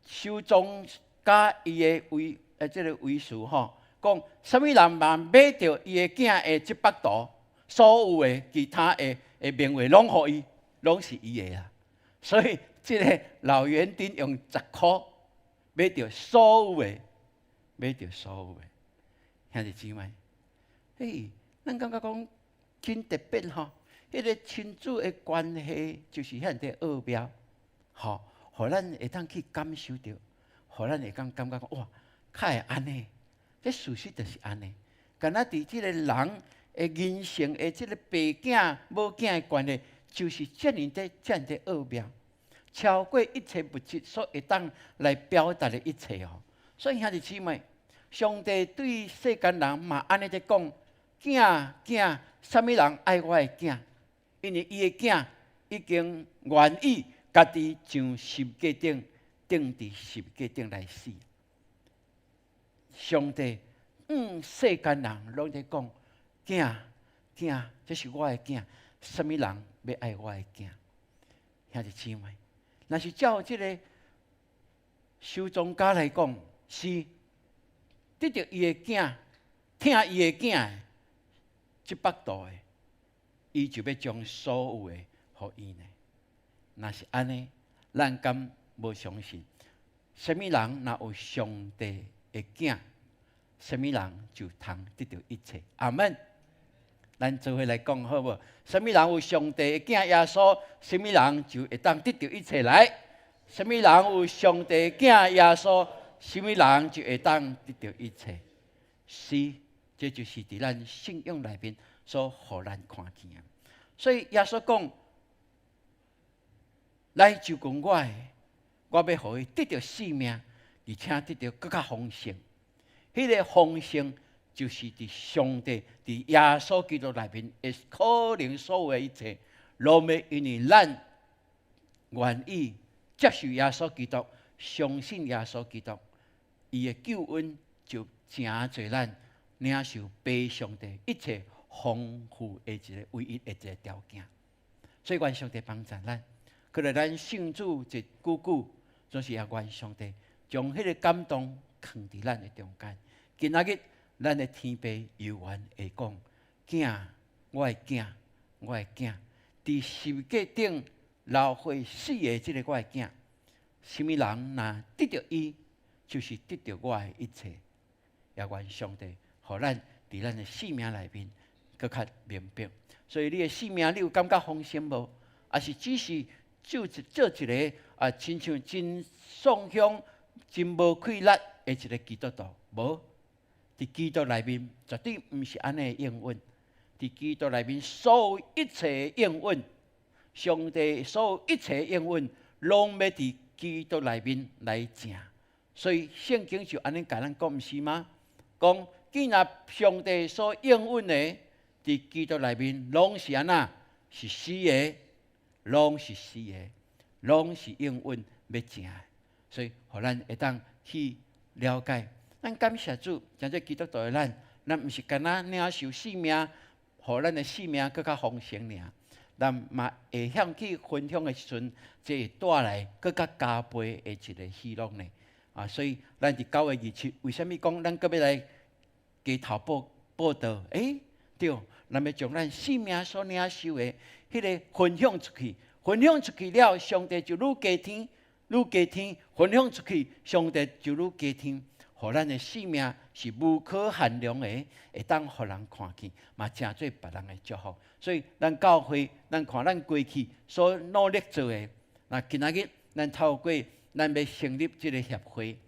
收藏家伊的這个遺書吼，講啥物人嘛買著伊的囝的這幅圖，所有的其他的名畫攏予伊，攏是伊的啦。所以這个老園丁用十箍買著所有的，買著所有的。兄弟姊妹，嘿，咱感覺講真特別吼，彼个親子的關係就是遐爾奧妙，吼，予咱會當去感受著，予咱會當感覺講哇，較會按呢，這事實就是按呢。敢若佇這个人的人生的這个爸囝母囝的關係，就是遮爾的遮爾的奧妙，超過一切物質所會當來表達的一切吼。所以兄弟姊妹，上帝對世間人嘛按呢咧講：囝囝，啥物人愛我的囝？因為伊的囝已經願意家己上十架頂，釘佇十架頂來死。上帝，世間人攏咧講：囝囝，這是我的囝，啥物人欲愛我的囝？兄弟姊妹，若是照這个收藏家來講，是得著伊的囝，疼伊的囝的，這幅圖的，伊就欲將所有的予伊呢。若是按呢，咱敢無相信？啥物人若有上帝的囝，啥物人就通得著一切。阿門。咱做伙來講好無？啥物人有上帝的囝耶穌，啥物人就會當得著一切來。啥物人有上帝的囝耶穌，啥物人就會當得著一切。是，這就是佇咱信仰內面所予咱看見的。所以耶穌講：來就近我的，我欲予伊得著生命，而且得著閣較豐盛。彼个豐盛就是佇上帝、佇耶穌基督內面，會可能所有的一切，攏欲因為咱願意接受耶穌基督，相信耶穌基督，伊的救恩就成做咱領受父上帝一切豐富的一个唯一的一个條件。所以願上帝幫助咱，閣來咱信主一久久，總是也願上帝將彼个感動囥佇咱的中間。今仔日咱的天父猶原會講：囝，我的囝，我的囝，佇十架頂流血死的這个我的囝，啥物人若得著伊，就是得著我的一切。也願上帝，予咱佇咱的生命內面，閣較明白。所以你的生命，你有感覺豐盛無？抑是只是做做一个啊，親像真喪鄉、真無氣力的一个基督徒？無，佇基督內面絕對毋是按呢的應允。佇基督內面所有一切的應允，上帝所有一切應允，攏欲佇基督內面來成。所以聖經就按呢共咱講，毋是嗎？講既然上帝所應允的，佇基督內面攏是按怎？是死的，攏是死的，攏是應允欲成的。所以，予咱會當去了解。咱感謝主，成做基督徒的咱，咱毋是干焦領受生命，予咱的生命閣較豐盛爾。咱嘛會曉去分享的時陣，這會帶來閣較加倍的一个喜樂呢。啊，所以咱佇9月27，為啥物講咱閣欲來街頭佈佈道？欸，對，咱欲將咱生命所領受的彼个分享出去，分享出去了，上帝就愈加添，愈加添，分享出去，上帝就愈加添，予咱的生命是無可限量的，會當予人看見，嘛成做別人的祝福。所以，咱教會，咱看咱過去所努力做的，那今仔日咱透過咱欲成立這个協會，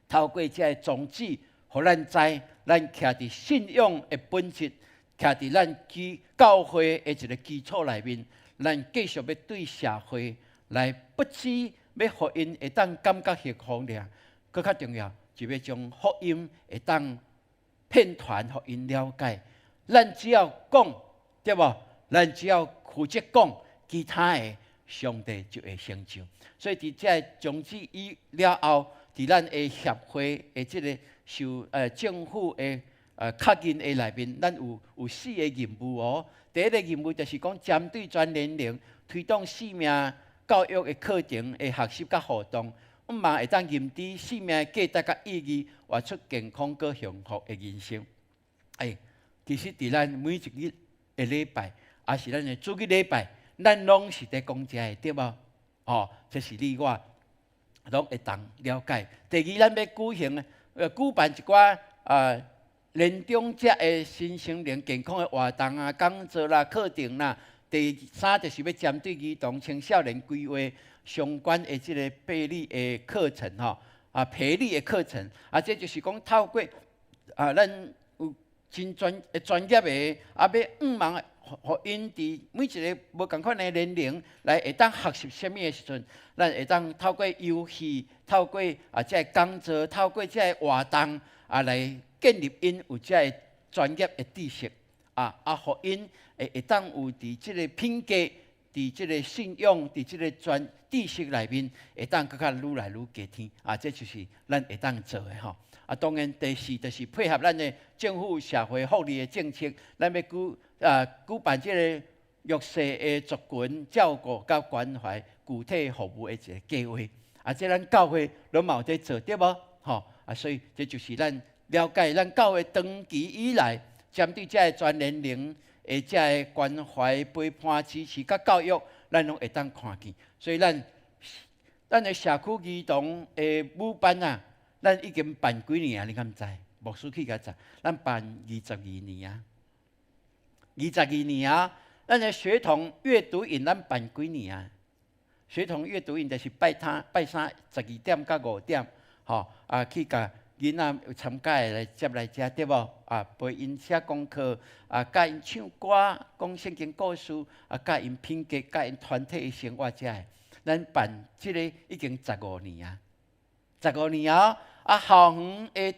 透過這个宗旨，予咱知，咱徛佇信仰的本質，徛佇咱基教會的一个基礎內面，咱繼續欲對社會來不止欲予𪜶會當感覺幸福爾，閣較重要，就欲將福音會當遍傳，予𪜶了解。咱只要講，對無？咱只要負責講，其他的上帝就會成就。所以佇這个宗旨以了後，佇咱的協會的這个受政府的確認的內面，咱有四个任務哦。第一个任務就是講針對全年齡推動生命教育的課程的學習佮活動，向望會當認知生命的價值佮意義，活出健康閣幸福的人生。欸，其實佇咱每一日的禮拜，抑是咱的主日禮拜，咱攏是佇講這个，對無？吼，這是你我攏會當了解。第二，咱欲舉辦一寡年長者的身心靈健康的活動啊、講座啦、課程啦。第三，就是欲針對兒童、青少年規劃相關的這个培力的課程吼，培力的課程，這就是講透過咱有真專業的，欲向望，予𪜶佇每一个無仝款的年齡來會當學習啥物的時陣，咱會當透過遊戲、透過這个講座、透過這个活動來建立𪜶有這个專業的知識，予𪜶會當有佇這个品格、佇這个信仰、佇這个專知識內面，會當閣較愈來愈加添，這就是咱會當做的吼。當然第四就是配合咱的政府社會福利的政策，咱欲舉辦這个弱勢的族群照顧佮關懷具體服務的一个計劃。這咱教會攏嘛有佇做，對無？吼，所以這就是咱了解咱教會長期以來針對這个全年齡的這个關懷、陪伴、支持佮教育，咱攏會當看見。所以咱的社區兒童的舞班啊，咱已經辦幾年啊？你敢知？牧師去共查，咱辦22年啊，二十二年啊。咱的學童閱讀營，咱辦幾年啊？學童閱讀營就是拜三12點到5點，吼去共囡仔有參加的來接來遮，對無？陪𪜶寫功課，教𪜶唱歌、講聖經故事，教𪜶品格、教𪜶團體的生活，遮的。咱辦這个已經十五年啊，十五年啊！校園的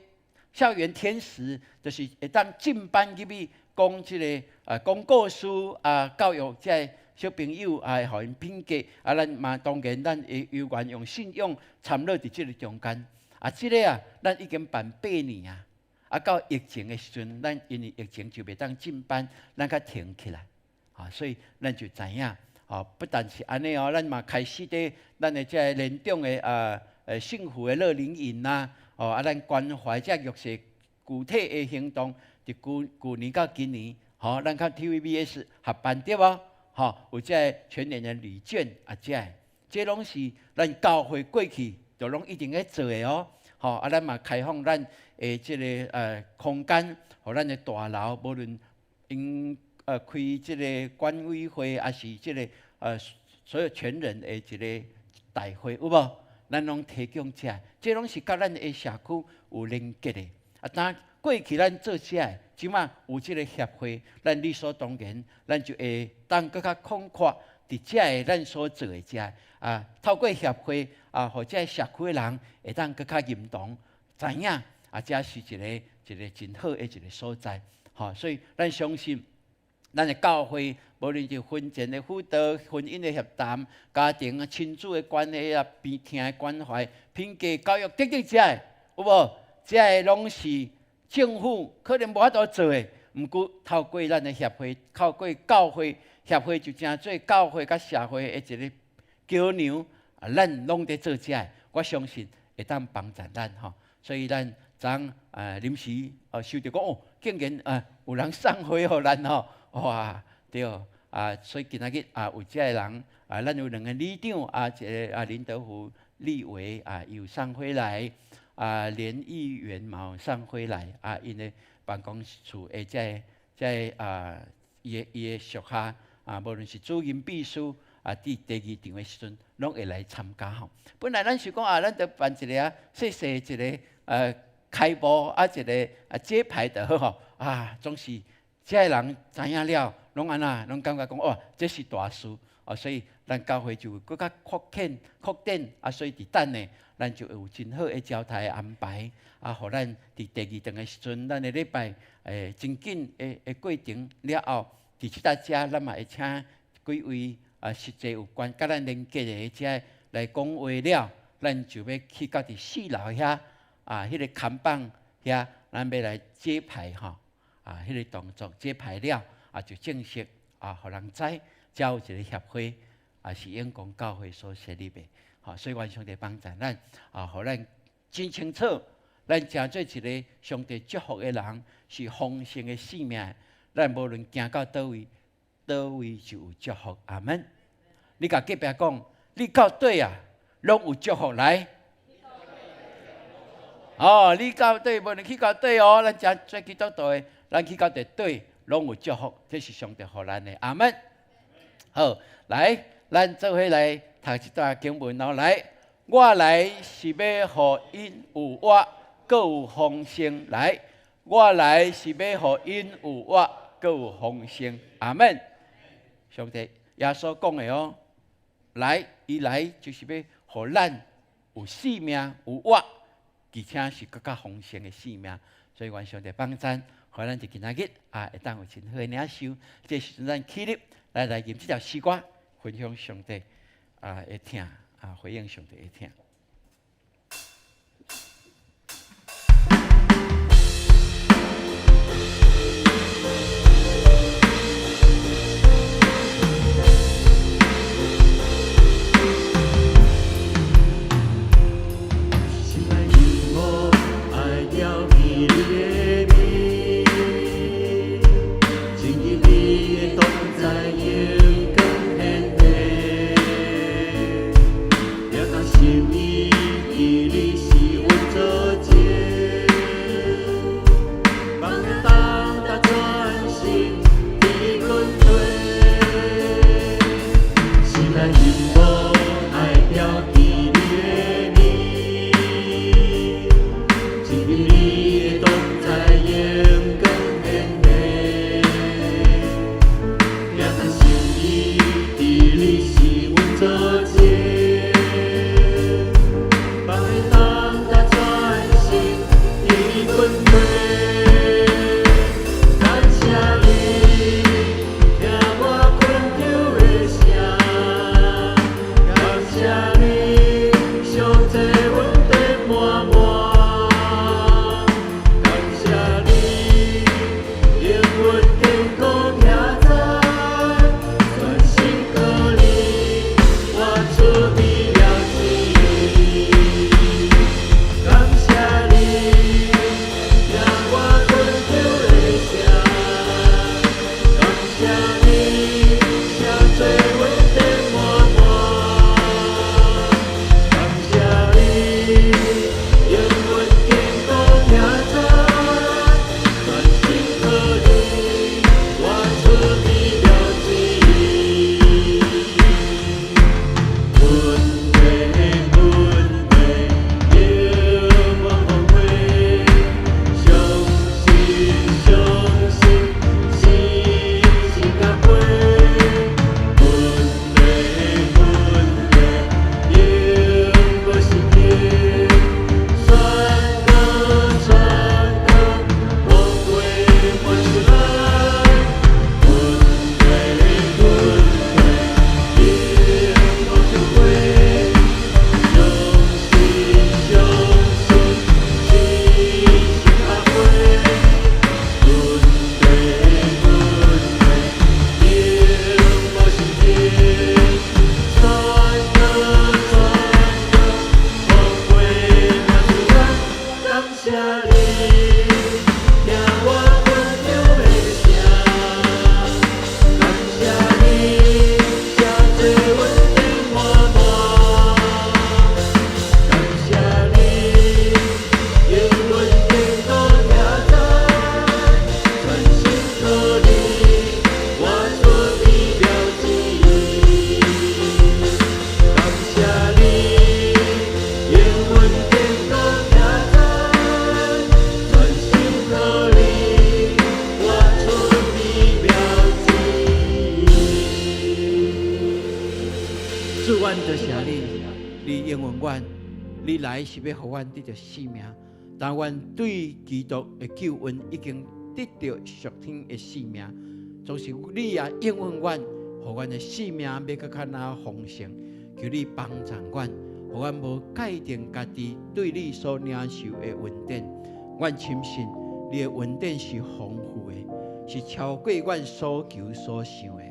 校園天使就是會當進班入去講這个講故事，教育這个小朋友，予𪜶品格，咱嘛當然咱會有願用信仰參與佇這个中間。這个啊，咱已經辦八年啊，到疫情的時陣，咱因為疫情就袂當進班，咱較停起來，所以咱就知影，不但是按呢哦，咱嘛開始佇咱的這个年長的幸福的樂齡營啦，哦，咱關懷這弱勢具體的行動，佇舊年到今年，吼，咱佮 TVBS 合辦對無？吼，有這个全年的禮券，這个，這攏是咱教會過去就攏一定咧做的哦，吼，咱嘛開放咱的這个空間，予咱的大樓，無論𪜶開這个管委會，抑是這个所有權人的一个大會，有無？咱攏提供這个，這攏是佮咱的社區有連結的。當過去咱做這个，這馬有這个協會，咱理所當然，咱就會當閣較廣闊佇這个咱所做的這个，透過協會，予這个社區的人會當閣較認同，知影，這是一个真好的一个所在，吼，所以咱相信，咱的教會，無論是婚前的輔導、婚姻的協談、家庭啊、親子的關係啊、病疼的關懷、品格教育等等，這个有無？這个攏是政府可能無法度做的，毋過透過咱的協會，透過教會協會就成做教會佮社會的一个橋梁，咱攏佇做這个，我相信會當幫助咱吼。所以咱昨昏臨時收著講哦，竟然有人送花予咱吼，哇，對，所以今仔日有這个人，咱有兩个里長，一个林德福立委，伊有送花來，連議員嘛有送花來，𪜶的辦公室的這个伊的屬下，無論是主任秘書，佇第二場的時陣，攏會來參加吼。本來咱想講，咱著辦一个細細一个開幕，一个揭牌就好吼。總是這个人知影了，攏按怎，攏感覺講哦，這是大事。啊，所以咱教會就會閣較擴展擴展，啊，所以佇等呢，咱就會有真好的招待安排，啊，予咱佇第二頓的時陣，咱的禮拜真緊的的過程了後，佇這搭遮咱嘛會請幾位啊實際有關佮咱連結的遮來講話了，咱就欲去到佇四樓遐啊，彼個看板遐，咱欲來揭牌吼，啊，彼個動作揭牌了，啊，就正式啊，予人知，遮有一個協會，啊，是永光教會所設立的，吼，所以願上帝幫助咱，啊，予咱真清楚，咱成做一個上帝祝福的人，是豐盛的生命。咱無論行到佗位，佗位就有祝福。阿門。你共隔壁講，你到佗啊，攏有祝福來。哦，你到佗，無論去到佗哦，咱誠做基督徒的，咱去到佗佗，攏有祝福，這是上帝予咱的。阿門。好，來，咱做伙來讀這段經文哦。來，我來是欲予𪜶有活，閣有豐盛。來，我來是欲予𪜶有活，閣有豐盛。阿門。上帝耶穌講的哦，來，伊來就是欲予咱有生命，有活，而且是閣較豐盛的生命。所以願上帝幫贊，予咱佇今仔日啊，會當有真好的領受。這時陣咱起立來來吟這條詩歌，分享上帝啊的疼啊，回應上帝的疼。心內仰慕愛調起你的面，進入你的同在榮光顯現，了解心意，伊你是阮做證，放下擔擔全心佇阮對，心內仰慕愛調起你的面，進入你的同在應允阮，你來是欲予阮得著生命，但阮對基督的救恩已經得著屬天的生命，總是你也應允阮，予阮的生命欲閣較若豐盛，求你幫助阮，予阮無界定家己對你所領受的恩典。阮深信你的恩典是豐富的，是超過阮所求所想的。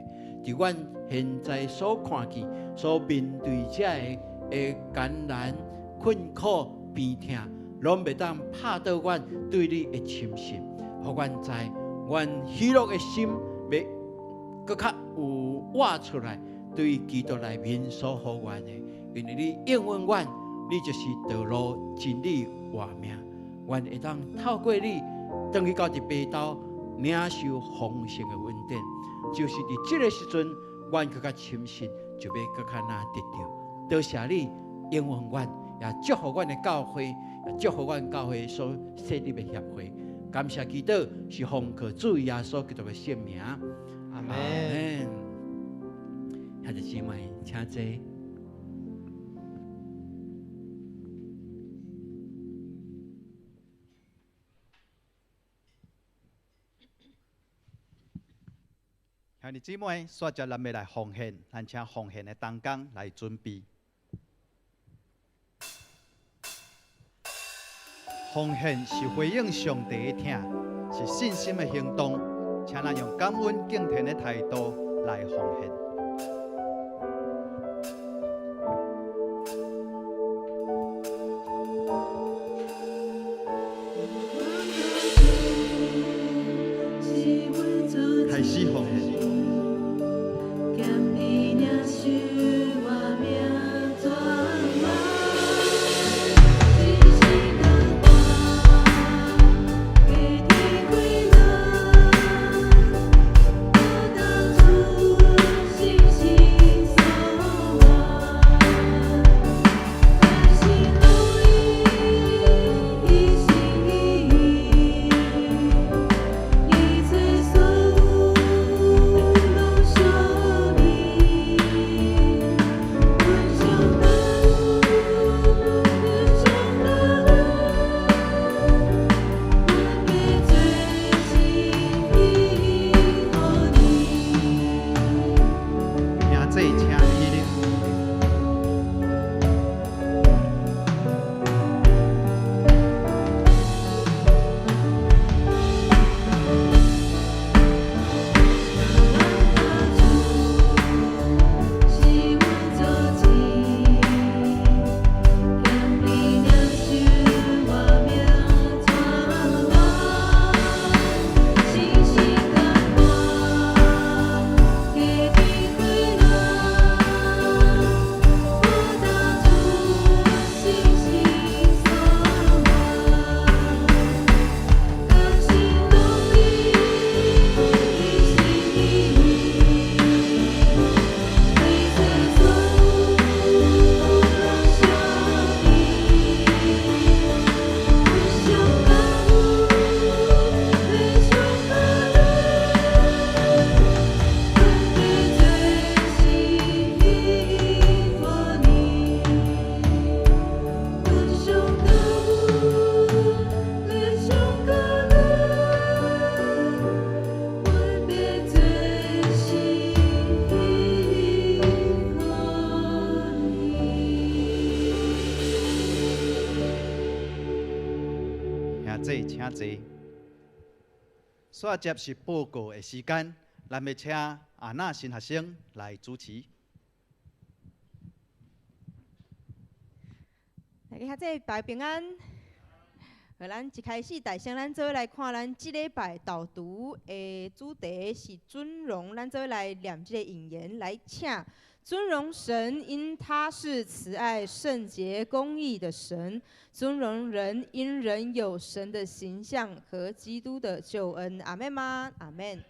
佇阮現在所看見、所面對這个的艱難、困苦、病痛，攏袂當拍倒阮對你的深信。予阮知，阮喜樂的心欲閣較有活出來，對基督內面所予阮的，因為你應允阮，你就是道路、真理、活命。阮會當透過你，轉去到佇父兜領受豐盛的恩典，就是佇這个時陣，阮閣較深信，就欲閣較若得著。多謝你應允阮，也祝福阮的教會，也祝福阮教會所設立的協會。感謝祈禱，是奉靠主耶穌基督的聖名。阿門。兄弟姊妹，請坐。兄弟姊妹，煞接咱欲來奉獻，咱請奉獻的同工來準備。奉獻是回應上帝的疼，是信心的行動，請咱用感恩敬虔的態度來奉獻。開始奉獻。兄弟請起立。兄弟請坐。煞接是報告的時間，咱欲請阿娜新學生來主持。大家兄弟大家平安。好，咱一開始，大聲咱做伙來看咱這禮拜導讀的主題是尊榮，咱做伙來念這個引言來請尊榮神，因他是慈愛、聖潔、公義的神；尊榮人，因人有神的形象和基督的救恩。阿們嗎？阿們。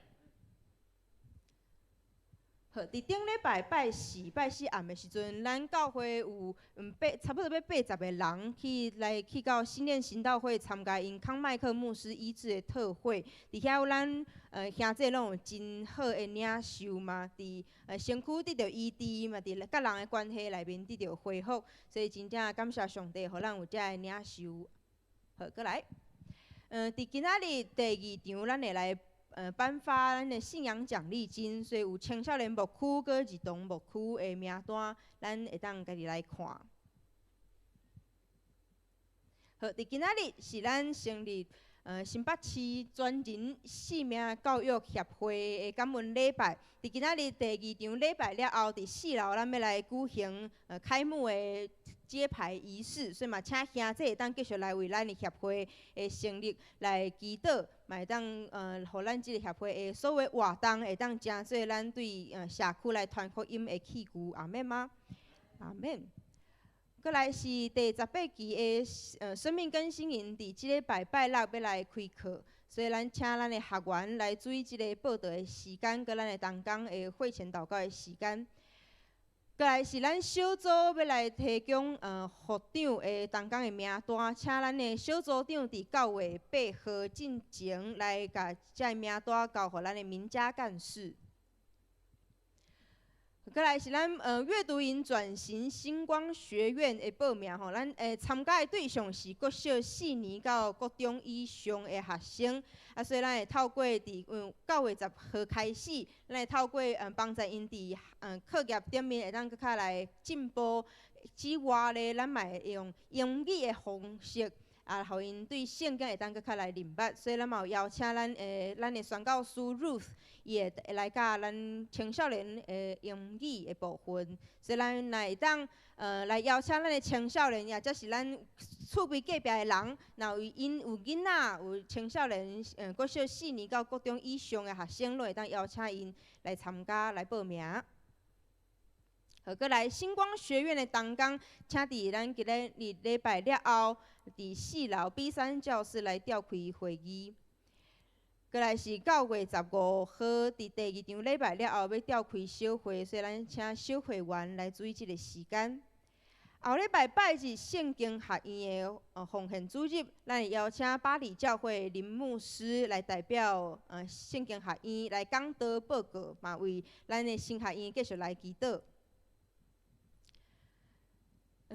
好，佇頂禮拜拜四、拜四暗的時陣，咱教會有差不多欲80個人去來去到新店行道會參加𪜶康麥克牧師醫治的特會。佇遐有咱兄弟攏有真好的領受嘛，佇身軀得著醫治嘛，佇佮人的關係內面得著恢復，所以真正感謝上帝，予咱有遮的領受。好，閣來，佇今仔日第二場，咱會來頒發咱的信仰獎勵金，所以有青少年牧區閣兒童牧區的名單，咱會當家己來看。好，佇今仔日是咱成立新北市全人生命教育協會的感恩禮拜。佇今仔日第二場禮拜了後，佇四樓咱欲來舉行開幕的揭牌儀式，所以嘛，請兄弟會當繼續來為咱的協會的成立來祈禱，嘛會當予咱這个協會的所有活動會當成做咱對社區來傳福音的器具，阿們嗎？阿們。閣來是第18期的生命更新營，佇這禮拜拜六欲來開課，所以咱請咱的學員來注意這个報到的時間，佮咱的同工的會前禱告的時間。閣來是咱小組欲來提供副長的同工的名單，請咱的小組長佇9月8號進前來共這个名單交予咱的民家幹事。閣來是咱閱讀營轉型星光學院的報名吼，咱參加的對象是國小四年到國中以上的學生，啊，所以咱會透過佇9月10號開始，咱會透過幫助𪜶佇課業頂面會當閣較來進步之外咧，咱嘛會用英語的方式，啊，予𪜶對聖經會當閣較來認捌，所以咱嘛有邀請咱的宣教師 Ruth，伊會來教咱青少年的英語的部分，所以咱若會當來邀請咱的青少年，抑者是咱厝邊隔壁的人，若有𪜶有囡仔有青少年，國小四年到國中以上的學生，攏會當邀請𪜶來參加來報名。好，閣來星光學院的同工，請佇咱今日禮拜了後，佇四樓 B3教室來召開會議。閣來是9月15號，佇第二場禮拜了後，欲召開小會，所以咱請小會員來注意這个時間。後禮拜拜日聖經學院的奉獻主日，咱會邀請巴黎教會林牧師來代表聖經學院來講道報告，嘛為咱的神學院繼續來祈禱。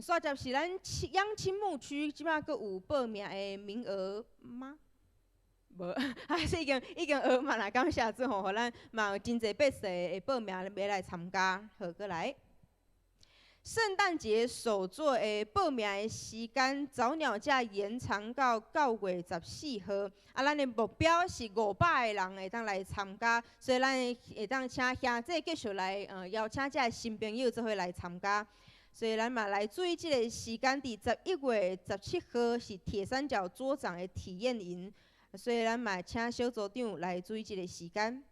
煞接是咱養親牧區，這擺閣有報名的名額嗎？無，啊，是已經額滿啦，感謝主吼，予咱嘛有真濟百姓會報名欲來參加。好，閣來。聖誕節手作的報名的時間，早鳥價延長到9月14號。啊，咱的目標是500個人會當來參加，所以咱會當請兄弟繼續來邀請遮的新朋友做伙來參加。所以咱嘛來注意這个時間，佇11月17號是鐵三角桌長的體驗營，所以咱嘛請小組長來注意這个時間。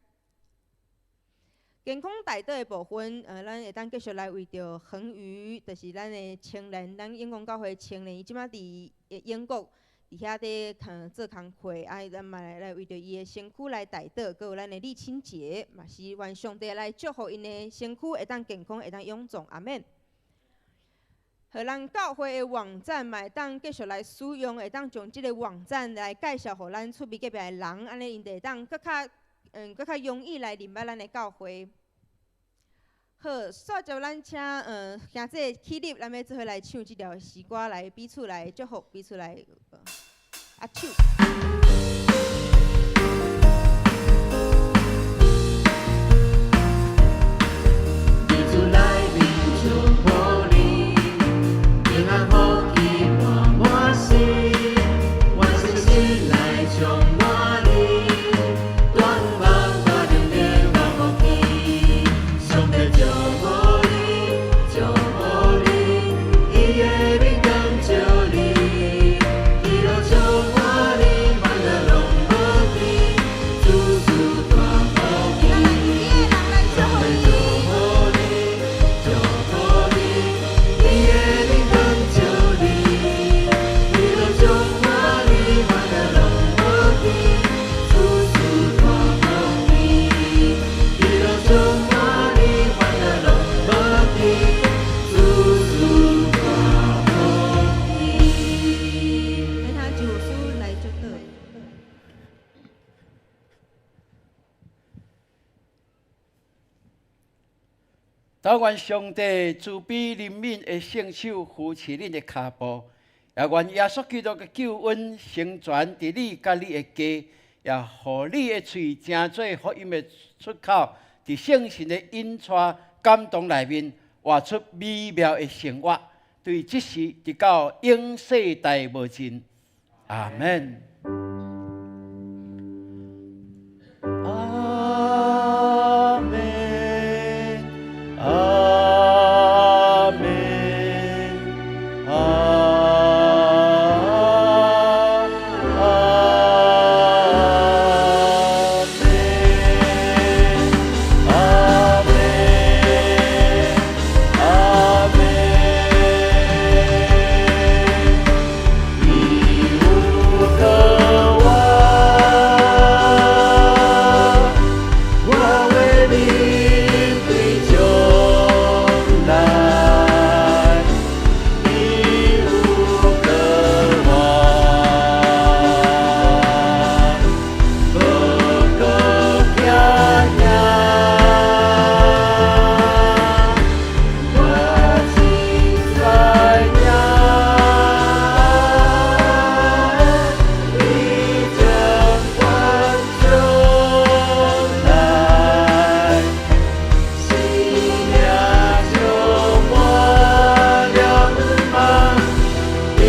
健康代禱的部分，咱會當繼續來為著恆宇，就是咱的青年，咱永光教會青年，伊這擺佇英國佇遐咧做工課，啊，咱嘛來為著伊的身軀來代禱，閣有咱的李清潔，嘛是願上帝來祝福𪜶的身軀會當健康，會當勇壯，阿們。予咱教會的網站嘛會當繼續來使用，會當將這个網站來介紹予咱厝邊隔壁的人，按呢𪜶就會當閣較容易來認捌咱的教會。好，煞接咱請兄弟起立，咱欲做伙來唱這條詩歌，來彼此來祝福，彼此來握手。佇主內面祝福你，平安福氣滿滿心，願信心來充滿你，願望大能的萬福氣，上帝祝福你，祝福你，伊的面光照你，喜樂充滿你，歡樂攏但願上帝慈悲憐憫的聖手扶持恁的跤步，也願耶穌基督的救恩成全佇你佮你的家，也予你的喙成做福音的出口，佇聖神的引帶感動內面，活出美妙的生活。對這時直到永世代無盡。阿門。阿門，阿門，阿阿門，阿門，阿門。你有渴望，我為你對將來，你有渴望，無閣驚驚，我真知影，你將關將來，生命充滿了夢，你